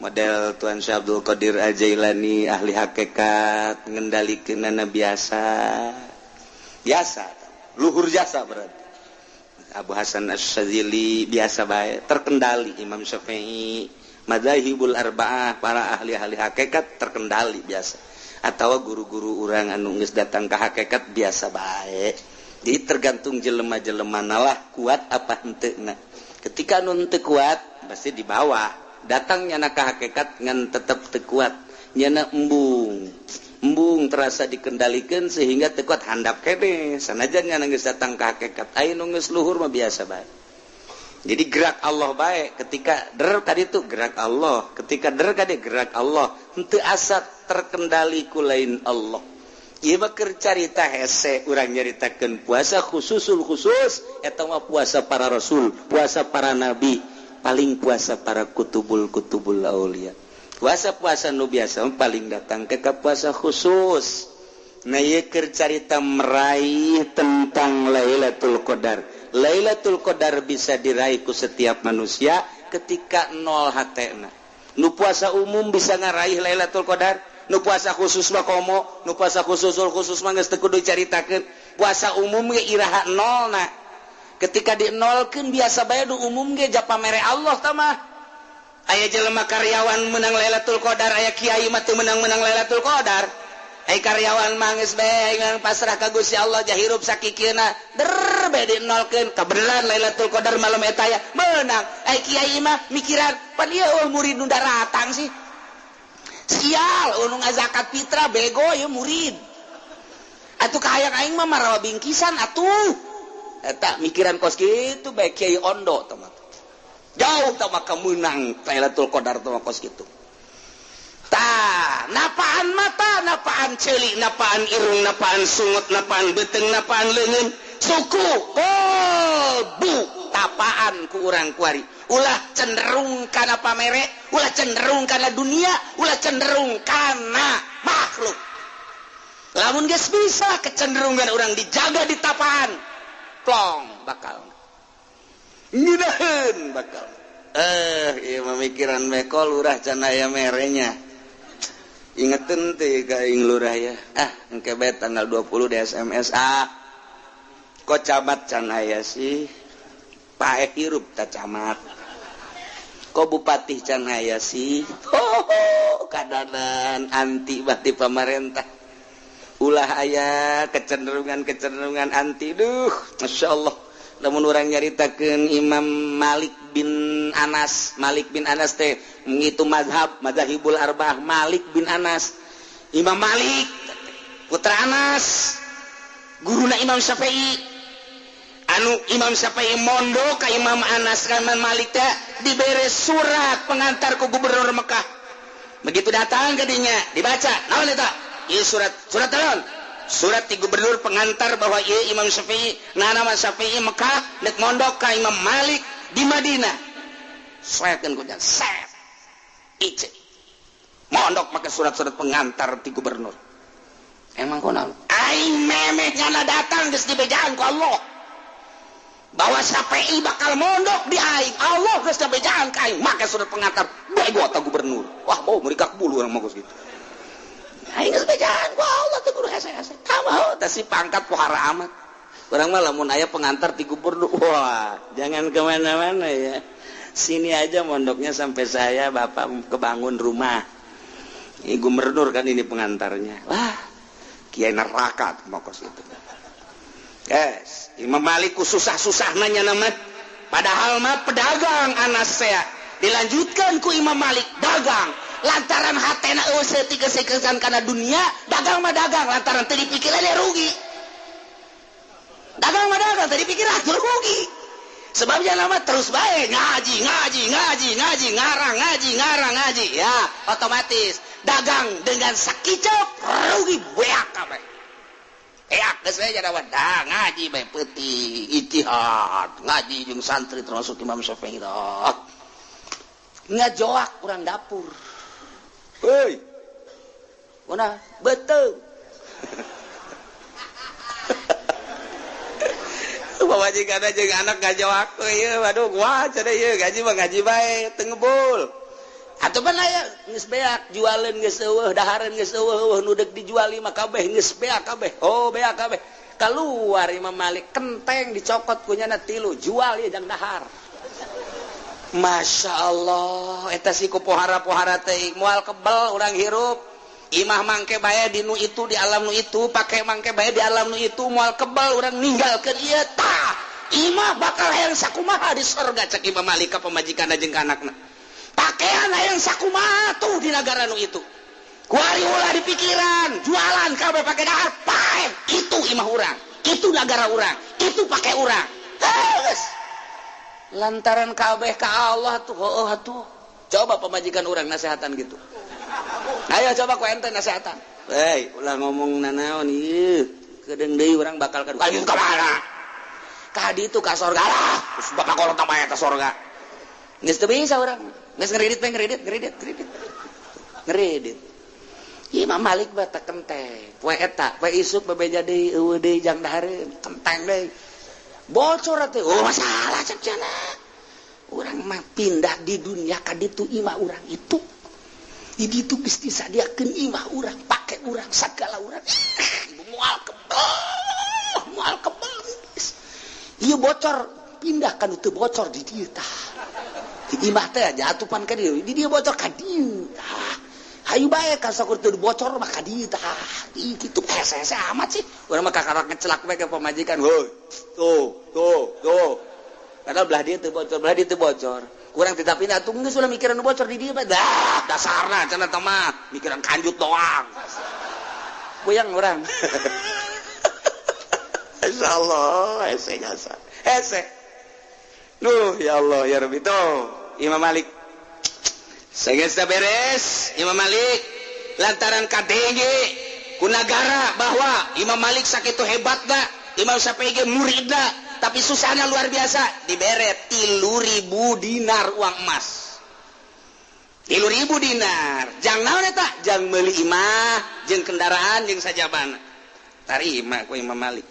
Model Tuan Syekh Abdul Qadir Al-Jailani ahli hakikat ngendalikeunana biasa. Biasa, luhur jasa berarti. Abu Hasan Asy-Syadzili biasa bae terkendali, Imam Syafi'i, madzahibul arba'ah, para ahli-ahli hakikat terkendali biasa. Atau guru-guru urang anu geus datang ka hakikat biasa bae. Jadi tergantung jelema-jelemana lah kuat apa henteuna. Ketika anu henteu kuat pasti di bawah. Datang nyana ka hakikat ngan tetep teu kuat, nyana embung. Embung terasa dikendalikan sehingga teu kuat handap kene. Sanajan nyana geus datang ka hakikat, aya nu geus luhur mah biasa bae. Jadi gerak Allah bae ketika der tadi tuh gerak Allah, ketika der tadi gerak Allah, henteu asa terkendali ku lain Allah. Ieu mah keur carita hese urang nyaritakeun puasa khususul khusus eta mah puasa para rasul, puasa para nabi, paling puasa para kutubul-kutubul aulia. Puasa-puasa nu biasa paling datang ke puasa khusus. Nah ieu keur carita meraih tentang Lailatul Qadar. Lailatul Qadar bisa diraih ku setiap manusia ketika nol hatena. Nu puasa umum bisa ngaraih Lailatul Qadar, nu puasa khusus mah komo, nu puasa khususul khusus mah geus teu kudu caritakeun. Puasa umum ge iraha nolna. Ketika dinolkeun biasa bae nu umum ge japamere Allah tah mah. Aya jelema karyawan menang Lailatul Qadar, aya kiai mah teu menang-menang Lailatul Qadar. Aya karyawan mah geus bae ngan pasrah ka Gusti Allah jahirup sakikieuna. Der bae dinolkeun kabeneran Lailatul Qadar malam eta aya menang. Aya kiai mah mikiran pan ieu murid nu daratang sih. Sial, nu ngazakat fitrah bego ieu murid. Atuh kahayang aing mah marawa bingkisan atuh. Eta mikiran kos kitu bae Kiai Ondo teh mah. Jauh teh mah kemenang Lailatul Qadar teh mah kos kitu. Tah, napaan mata, napaan ceuli, napaan irung, napaan sungut, napaan beuteung, napaan leungeun, suku, kolbu, tapaan ku urang kuari. Ulah cenderung kana pamere, ulah cenderung kana dunia, ulah cenderung kana makhluk. Lamun geus bisa kecenderungan urang dijaga di tapaan, plong bakal. Ngeunaheun bakal. Ieu mah mikiran mekol lurah can aya merenya. Ingetin teh ka aing lurah ya. Ah, engke bae tanggal 20 di SMS ah. Kok camat can aya sih? Paeh hirup ta camat. Kok bupati can aya sih? Ho, kadanan anti bati pamarentah. Ulah aya kecenderungan-kecenderungan anti. Duh, Masya Allah. Lamun urang nyaritakeun Imam Malik bin Anas, Malik bin Anas teh ngitu mazhab, mazhabul arba'ah Malik bin Anas. Imam Malik putra Anas, guruna Imam Syafi'i. Anu Imam Syafi'i mondok ka Imam Anas ka Imam Malik teh dibere surat pengantar ku gubernur Mekah. Begitu datang ke dinya, dibaca, naon eta? Ieu surat, surat naon? Surat di gubernur pengantar bahwa ieu Imam Syafi'i, nana Syafi'i Mekah nek mondok ka Imam Malik di Madinah. Soekeun ku jan set. Ice. Mondok make surat-surat pengantar ti gubernur. Emang kunaon? Aing memeh nyana datang geus dibejaan ku Allah. Bahwa Syafi'i bakal mondok di aing. Allah geus dibejaan ka aing make surat pengantar bego ta gubernur. Wah, bau merikak bulu urang mah geus kitu. Aing geus bejaan ku Allah teh guru hese-hese. Tah teh si pangkat pohara amat. Urang mah lamun aya pengantar ti gubernur, wah, jangan kemana-mana ya. Sini aja mondoknya sampai saya bapak kebangun rumah. Ini gubernur kan ini pengantarnya. Wah, kiai neraka mokos itu. Yes, Imam Malik ku susah-susah nanya nama. Padahal mah pedagang Anas saya. Dilanjutkan ku Imam Malik dagang. Lantaran hatena eueuh tiga-sekesan kana dunia, dagang mah dagang lantaran teu dipikiran dia rugi. Dagang mah dagang teu dipikiran rugi. Sebabnya lama terus baik ngaji, ngaji, ngaji, ngaji, ngarang, ngaji, ngarang, ngaji. Ya, otomatis dagang dengan sakicep rugi beak kabeh. Eak geus we jadi dah ngaji bae peuting ijtihad, ngaji jeung santri termasuk Imam Syafi'i dah. Ngajoak urang dapur. Hei. Kuna beuteung. Pamajikan jeung anak ngajoak ieu, waduh gua cenah ieu gaji mah ngaji bae teu ngebul. Atuh pan aya geus beak jualeun geus eueuh, dahareun geus eueuh, nu deuk dijual mah kabeh geus beak kabeh. Oh, beak kabeh. Keluar Imam Malik kenteng dicokot ku nyana tilu, jual ieu jang dahar. Masya Allah, eta si ku pohara-pohara teh moal kebel urang hirup. Imah mangke bae di nu itu di alam nu itu, pake mangke bae di alam nu itu, moal kebel urang ninggalkeun ieu tah. Imah bakal hayang sakumaha di sorga cek Imam Malik ka pamajikanna jeung ka anakna. Pakaian hayang sakumaha tuh di nagara nu itu. Kuari ulah di pikiran, jualan kabeh pake dahar, pae. Itu imah urang, itu nagara urang, itu pake urang. Geus. Lantaran kabeh ka Allah tuh, heueuh atuh. Coba pamajikan urang nasehatan gitu. Ayo coba ku ente nasehatan. Hei, ulah ngomong nanaon ieu. Kedeung deui urang bakal ka ayo ka mana? Ka ditu ka sorga lah. Geus bapak kolot mah eta sorga. Geus teu bisa urang. Geus ngeridit we ngeridit, ngeridit, ngeridit. Ngeridit. Imam Malik mah teh kenteng. Poe eta, poe isuk bebeja deui eueuh deui jang dahareun, kenteng deui. Bocor teh, oh masalah cek cenah. Urang mah pindah di dunia ka ditu imah urang itu. Di ditu geus disadiakeun imah urang, pake urang, sagala urang. Moal kebel, moal kebel. Ieu bocor pindah ka nu teu bocor di dieu tah. Di imah teh jatupan ka dieu, di dieu bocor ka dieu tah. Hayu bae ka sakur teu bocor mah ka dieu tah. Ih kitu hese-hese amat sih. Urang mah kakarak ngecelak bae ka pamajikan. Heuy, tuh, tuh, tuh. Padahal belah dieu teu bocor, belah dieu teu bocor. Kurang tidak pindah tuh geus ulah mikiran nu bocor di dieu mah. Dah, dasarna cenah teh mah mikiran kanjut doang. Puyeng urang. Insyaallah hese jasa. Hese. Duh ya Allah ya Rabbi tuh Imam Malik. Sageus beres Imam Malik lantaran kadenge ku nagara bahwa Imam Malik sakitu hebatna, Imam Syafi'i ge muridna, tapi susahnya luar biasa, dibere 3.000 dinar uang emas. 3.000 dinar. Jang naon eta? Jang meuli imah, jeung kendaraan jeung sajabana. Tarima ku Imam Malik.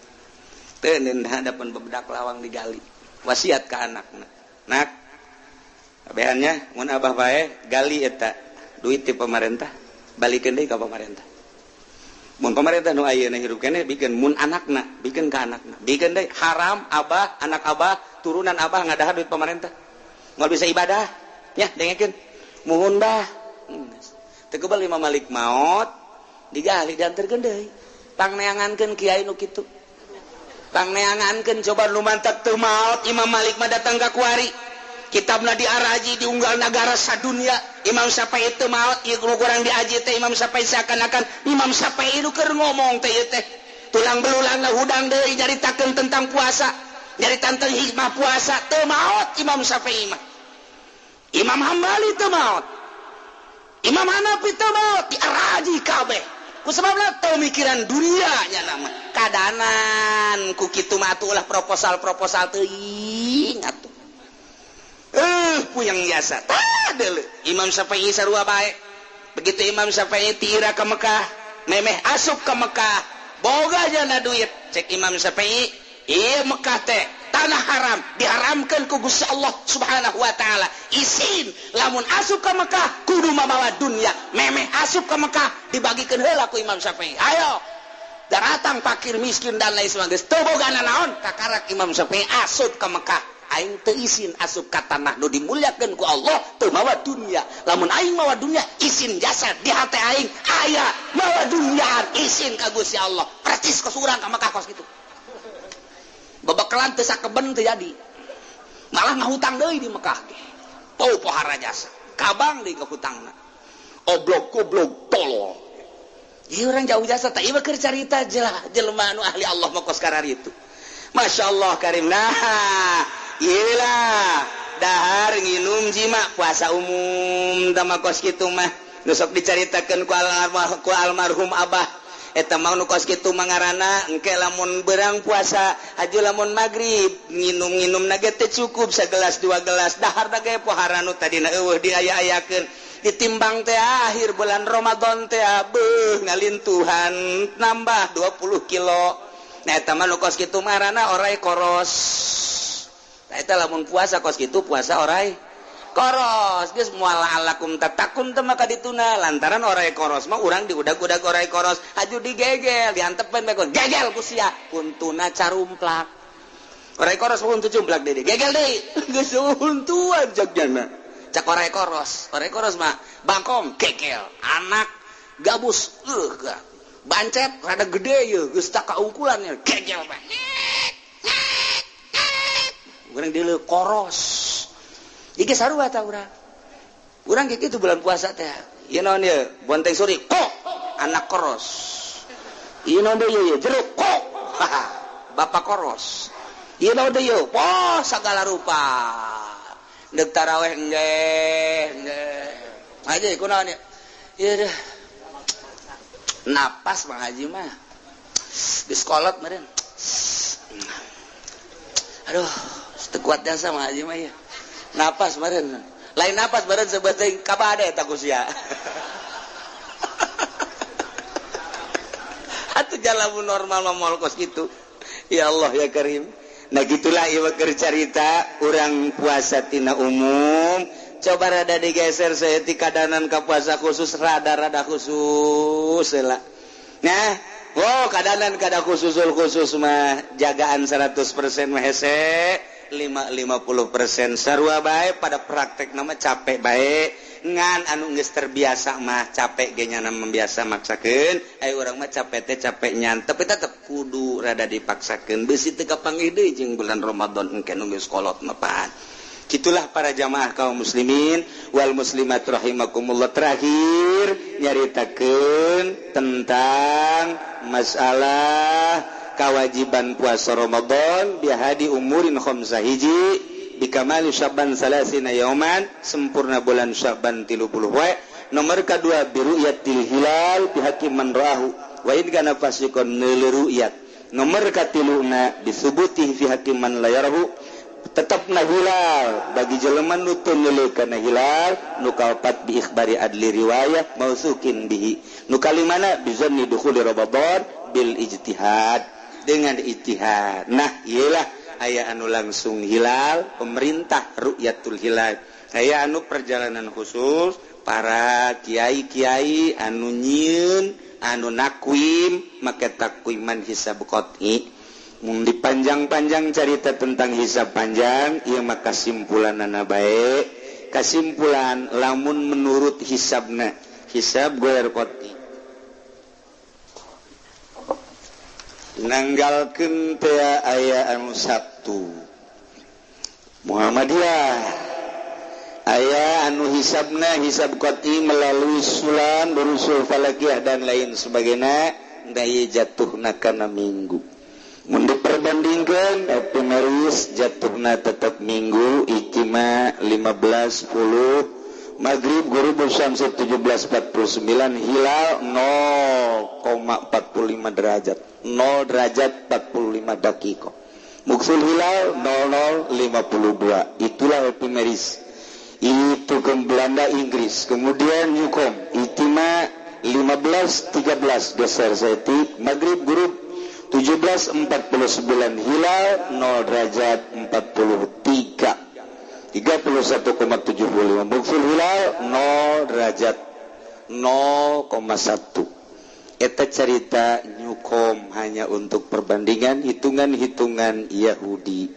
Teu hadapan bebedak lawang digali. Wasiat ka anakna. Nak, kabehannya mun abah bae gali eta duit ti pemerintah, balikeun deui ka pemerintah. Mun pemerintah nu ayeuna hirup keneh bikeun mun anakna, bikeun ka anakna. Bikeun deui haram abah, anak abah, turunan abah ngadahar duit pemerintah. Moal bisa ibadah. Nya dengekeun. Muhun bah. Teu kebal Imam Malik maot, digali dianterkeun deui. Pangneangankeun kiai nu kitu. Pangneangankeun coba nu mantak teu maot Imam Malik mah datang ka kuari. Kitabna diaraji diunggal nagara sadunia. Imam Syafi'i teu maot ieu nu kurang diaji teh Imam Syafi'i seakan-akan Imam Syafi'i nu keur ngomong teh ieu teh. Tulang belulangna hudang deui nyaritakeun tentang puasa, nyaritakeun tentang hikmah puasa teu maot Imam Syafi'i mah. Imam Hambali teu maot. Imam Hanafi teu maot diaraji kabeh. Ku sebabna teu mikiran dunia nya nama. Kadanan ku kitu mah atuh ulah proposal-proposal teuing atuh. Puyeng jasa. Tah deuleu. Imam Syafi'i sarua bae. Begitu Imam Syafi'i tira ke Mekah, memeh asup ke Mekah, boga jana duit. Cek Imam Syafi'i, ieu Mekah teh tanah haram, diharamkeun ku Gusti Allah Subhanahu wa taala. Isin lamun asup ke Mekah kudu mamawa dunia. Memeh asup ke Mekah dibagikeun heula ku Imam Syafi'i. Ayo daratang fakir miskin dan lain sebagainya. Teu boga nanaon, kakarak Imam Syafi'i asup ke Mekah. Aing teu isin asup ka tanah nu dimuliakeun ku Allah teu mawa dunia. Lamun aing mawa dunia isin jasa di hate aing aya mawa dunia isin ka Gusti Allah. Percis kos urang ka Mekah kos kitu. Babakalan teu sakeben teu jadi. Malah ngahutang deui di Mekah ge. Pau pohara jasa. Kabang deui ka hutangna. Oblog goblog tolol. Ieu urang jauh jasa teh ieu keur carita jelema anu ahli Allah mah kos kararitu. Masya Allah karim. Nah, iyalah dahar nginum jima puasa umum tama kos kitu mah nu sok dicaritakeun ku almarhum abah eta mah nu kos kitu mah ngaranna engke lamun berang puasa haju lamun magrib nginum-nginum na ge teu cukup sagelas dua gelas dahar na ge pohara nu tadina eueuh diaya-ayakeun ditimbang teh akhir bulan Ramadan teh beuh ngalintuhan nambah 20 kilo. Nah eta mah nu kos kitu mah ngaranna orai koros. Nah eta lamun puasa kos kitu puasa orai koros. Geus moal alakum tatakun teh maka dituna lantaran orai koros mah urang diudag-udag orai koros haju digegel diantepen bae gegel ku sia untuna carumplak. Orai koros mah untu cumplak deui gegel deui geus untuan jagjana. Cak orai koros mah bangkong gegel anak gabus bancet rada gede ye geus tak kaungkulan ye gegel bae. Urang deuleu koros. Iki sarua ta urang. Urang kieu kitu bulan puasa teh. Ieu naon ieu? Bonteng suri kok anak koros. Ieu naon deui ieu? Jeruk kok. Bapak koros. Ieu naon deui ieu? Wah, sagala rupa. Deuk taraweh engge, engge. Haji kunaon ieu? Ieu deh. Napas Bang Haji mah. Geus kolot meureun. Aduh, teu kuat jasa Bang Haji mah ieu. Napas meureun. Lain napas meureun sebeuting kabade eta ku sia. Atuh jalan normal mah moal kos kitu. Ya Allah ya Karim. Nah gitulah ieu keur carita urang puasa tina umum. Coba rada digeser saeutik kadanan ka puasa khusus rada-rada khusus heula. Nah, oh kadanan kada khususul khusus mah jagaan 100% mah hese 50% sarua bae pada praktek nama capek bae ngan anu geus terbiasa mah capek ge nyana membiasa maksakeun aya urang mah capek teh capek nyan tapi tetep kudu rada dipaksakeun beusi teu kapanggih deui jeung bulan Ramadan engke nu geus kolot mah pan. Gitulah para jamaah kaum muslimin wal muslimat rahimakumullah. Terakhir nyaritakeun tentang masalah Kewajiban puasa Ramadan bihadi umurin khamsah hiji bikamali Syaban salasina yauman sempurna bulan Syaban 30 poe. Nomor kedua biru'yatil hilal bihaqi man rahu wa in kana fasiqon ru'yat. Nomor katiluna disubutih fi haqqi man la yarahu tetapna hilal bagi jelema nu teu neuleuh kana hilal. Nu kaopat bi ikhbari adli riwayah mausukin bihi. Nu kalimana bizanni dukhuli Ramadan bil ijtihad dengan ijtihad. Nah iyalah aya anu langsung hilal pemerintah ru'yatul hilal, aya anu perjalanan khusus para kiai-kiai anu nyieun anu nakwim make takwiman hisab qat'i. Mun dipanjang-panjang carita tentang hisab panjang ieu mah kasimpulanana bae. Kasimpulan lamun menurut hisabna hisab goer qat'i nanggalkeun teh aya anu Sabtu Muhammadiyah aya anu hisabna hisab qat'i melalui sulam berusul falakiyah dan lain sebagainya daya jatuhna kana Minggu. Mun diperbandingkeun epimeris jatuhna tetap Minggu ijtima 15.10 maghrib ghurubul syamsi 17.49 hilal 0,45 derajat 0 derajat 45 dakika muksul hilal 00.52. Itulah epimeris. Itu ke Belanda Inggris. Kemudian Yukom ijtima 15.13 geser setik maghrib gurub 17.49 hilal 0 derajat 43 31,75 muksul hilal 0 derajat 0,1. Eta cerita Nyukom hanya untuk perbandingan hitungan-hitungan Yahudi.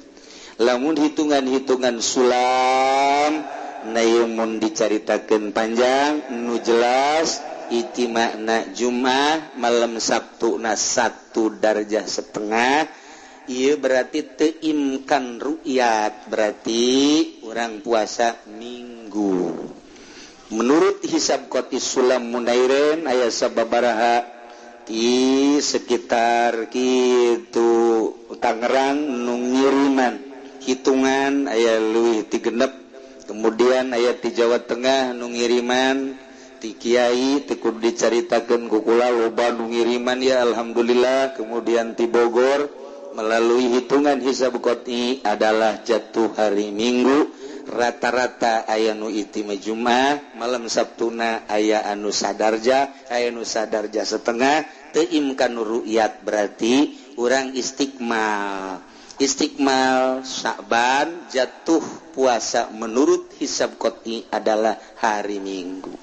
Lamun hitungan-hitungan sulam namun dicaritakeun panjang nu jelas ijtima'na Jumat malam Sabtu na 1 darjah setengah ieu berarti teu imkan ru'yat berarti urang puasa Minggu. Menurut hisab qat'i sulam munairen aya sababaraha di sekitar kitu Tangerang nu ngiriman hitungan aya leuwih ti genep. Kemudian aya di Jawa Tengah nu ngiriman ti kiai teu kudu dicaritakeun ku kula loba nu ngiriman ya alhamdulillah. Kemudian ti Bogor melalui hitungan hisab qat'i adalah jatuh hari Minggu. Rata-rata aya nu itima Jumat malam Sabtuna aya anu sadarja aya nu sadarja setengah teu imkan ru'yat berarti urang istiqmal. Istiqmal Sya'ban jatuh puasa menurut hisab qat'i adalah hari Minggu.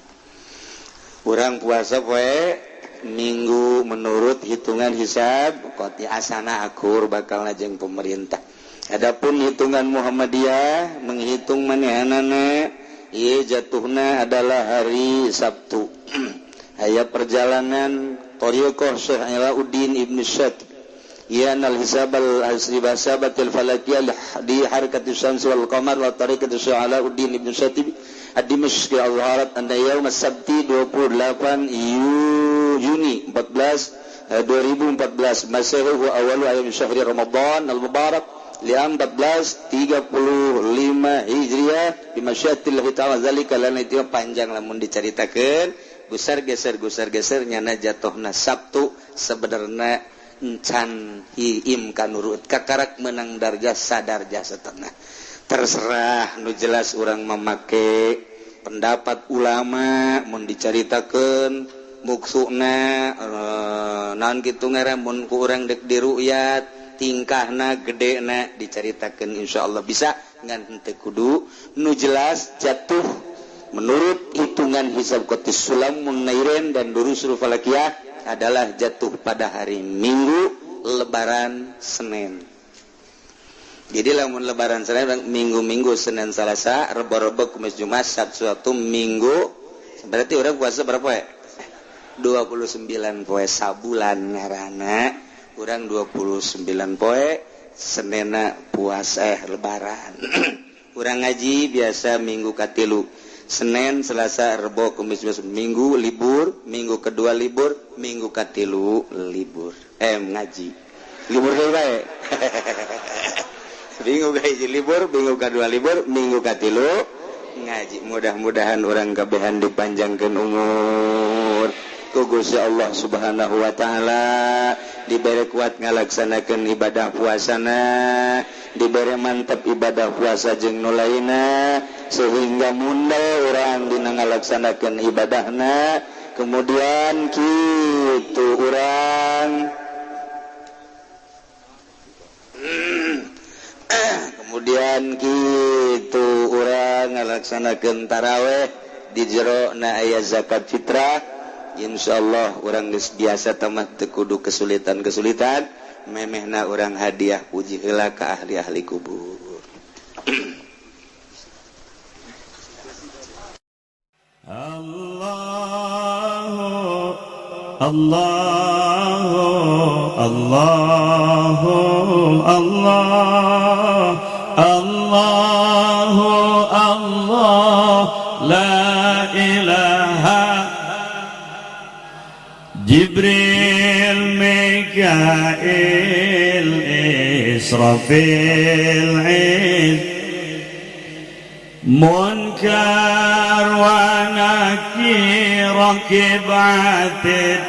Urang puasa poe Minggu menurut hitungan hisab qat'i asana akur bakal jeung pemerintah. Adapun hitungan Muhammadiyah menghitung manehanana ieu jatuhna adalah hari Sabtu. Aya perjalanan Thariqah Syekh Alauddin Ibnu Syatib Yan al-hisab al-asri basabatil falakiyah di harakati syamsi wal qamar wa tariqati Syekh Alauddin Ibnu Syatib ad-Dimashqi al-Harat anna yaum as-sabti 28 Juni 14 2014 Masehi wa awalu ayam syahri Ramadan al-Mubarak liam 1435 Hijriah bi masyiatillah ta'ala zalika lana itu panjang lamun dicaritakeun gusar geser nyana jatuhna Sabtu sebenarnya encan hiim kanurut kakarak menang darjah sadarjah setengah. Terserah nu jelas urang memake pendapat ulama mun dicaritakeun muksuna naon kitu ngaran mun ku urang deuk diru'yat tingkahna gedena dicaritakeun insyaallah bisa ngan henteu kudu. Nu jelas jatuh menurut hitungan hisab qat'i sulam munairen dan durusul falakiyah adalah jatuh pada hari Minggu Lebaran Senin. Jadi lamun Lebaran Senin minggu-minggu Senin Selasa Rebo-Rebo Kamis Jumat Sabtu Minggu berarti orang puasa berapa ya? 29 poe sabulan ngaranna urang 29 poe Senena puasa Lebaran. Urang ngaji biasa minggu katilu Senin, Selasa, Rebo, Kamis, Jumat, Minggu libur, minggu kedua libur, minggu katilu libur. Ngaji. Libur deui bae. Minggu kahiji libur, minggu kadua libur, minggu katilu ngaji. Mudah-mudahan urang kabehan dipanjangkeun umur ku Gusti Allah Subhanahu wa taala, dibere kuat ngalaksanakeun ibadah puasana, dibere mantep ibadah puasa jeung nu lainna sehingga mundal urang dina ngalaksanakeun ibadahna. Kemudian kitu urang kemudian kitu urang ngalaksanakeun taraweh di jero na aya zakat fitrah. Insyaallah urang geus biasa tamah teu kudu kesulitan-kesulitan, memehna urang hadiah puji heula ka ahli-ahli kubur. Allahu Allahu Allahu Allah Allahu Allah la ilaha. Jibril, Mikail, Israfil, Munkar wa Nakir, Rakib Atid.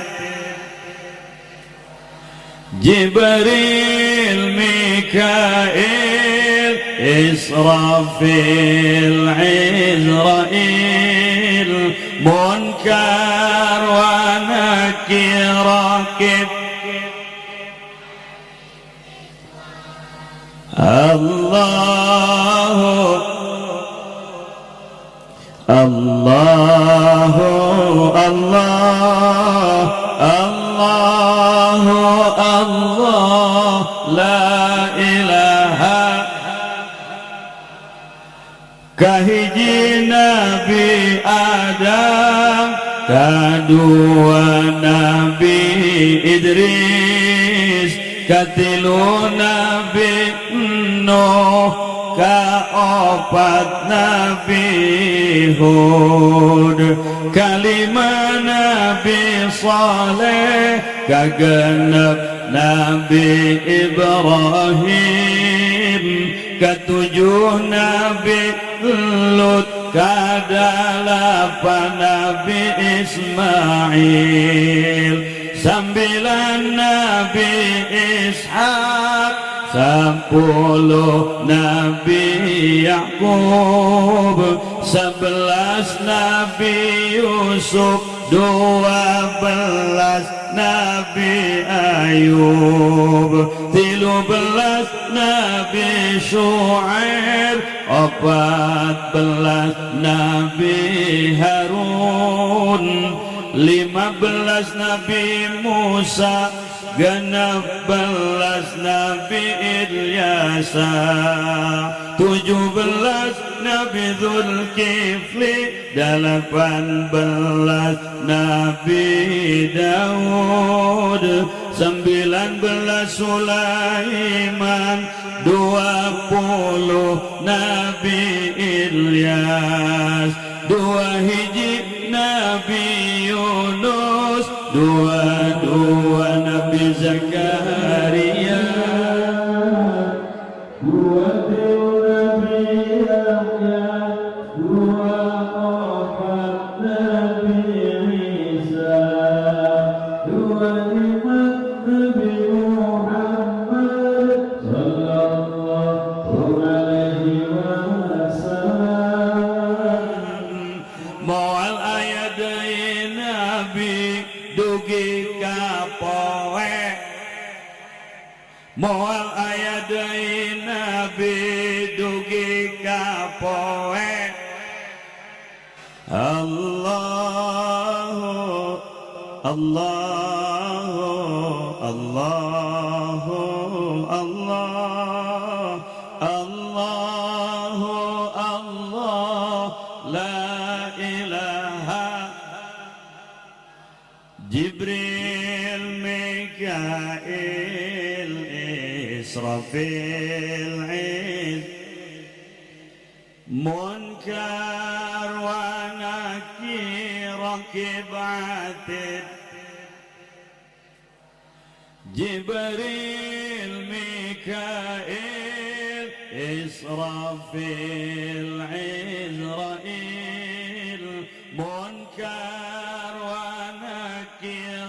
Jibril, Mikail, Israfil, Izrail, Munkar wa Nakir, Rakib. Allahu Allahu Allah Allahu Allah la ilaha. Kahiji Nabi Adam, kadua Nabi Idris, katilu Nabi Nuh, kaopat Nabi Hud, kalima Nabi Saleh, kagenep Nabi Ibrahim, ketujuh Nabi Lut, kadalapan Nabi Ismail, 9 Nabi Ishak, 10 Nabi Yakub, 11 Nabi Yusuf, 12 Nabi Ayub, 13 Nabi Shu'aib, 14 Nabi Harun, 15 Nabi Musa, 16 Nabi Ilyasa, 17 Nabi Zulkifli, 18 Nabi Daud, 19 Sulaiman, 20 Nabi Ilyas, 2 hiji Nabi Yunus, 22 Nabi Zakaria, 23 Nabi Yahya, 24 Nabi Isa, 25 Nabi Muhammad sallallahu alaihi wasallam. Moal aya deui nabi dugi ka poe, moal aya deui nabi dugi ka poe. Allahu Allahu Allahu Allah Allahu Allah la ilaha. Jibril, Mikail, Israfil, Munkar wa Nakir, Rakib Atid. Jibril Mikail Israfil Izrail Munkar wa Nakir.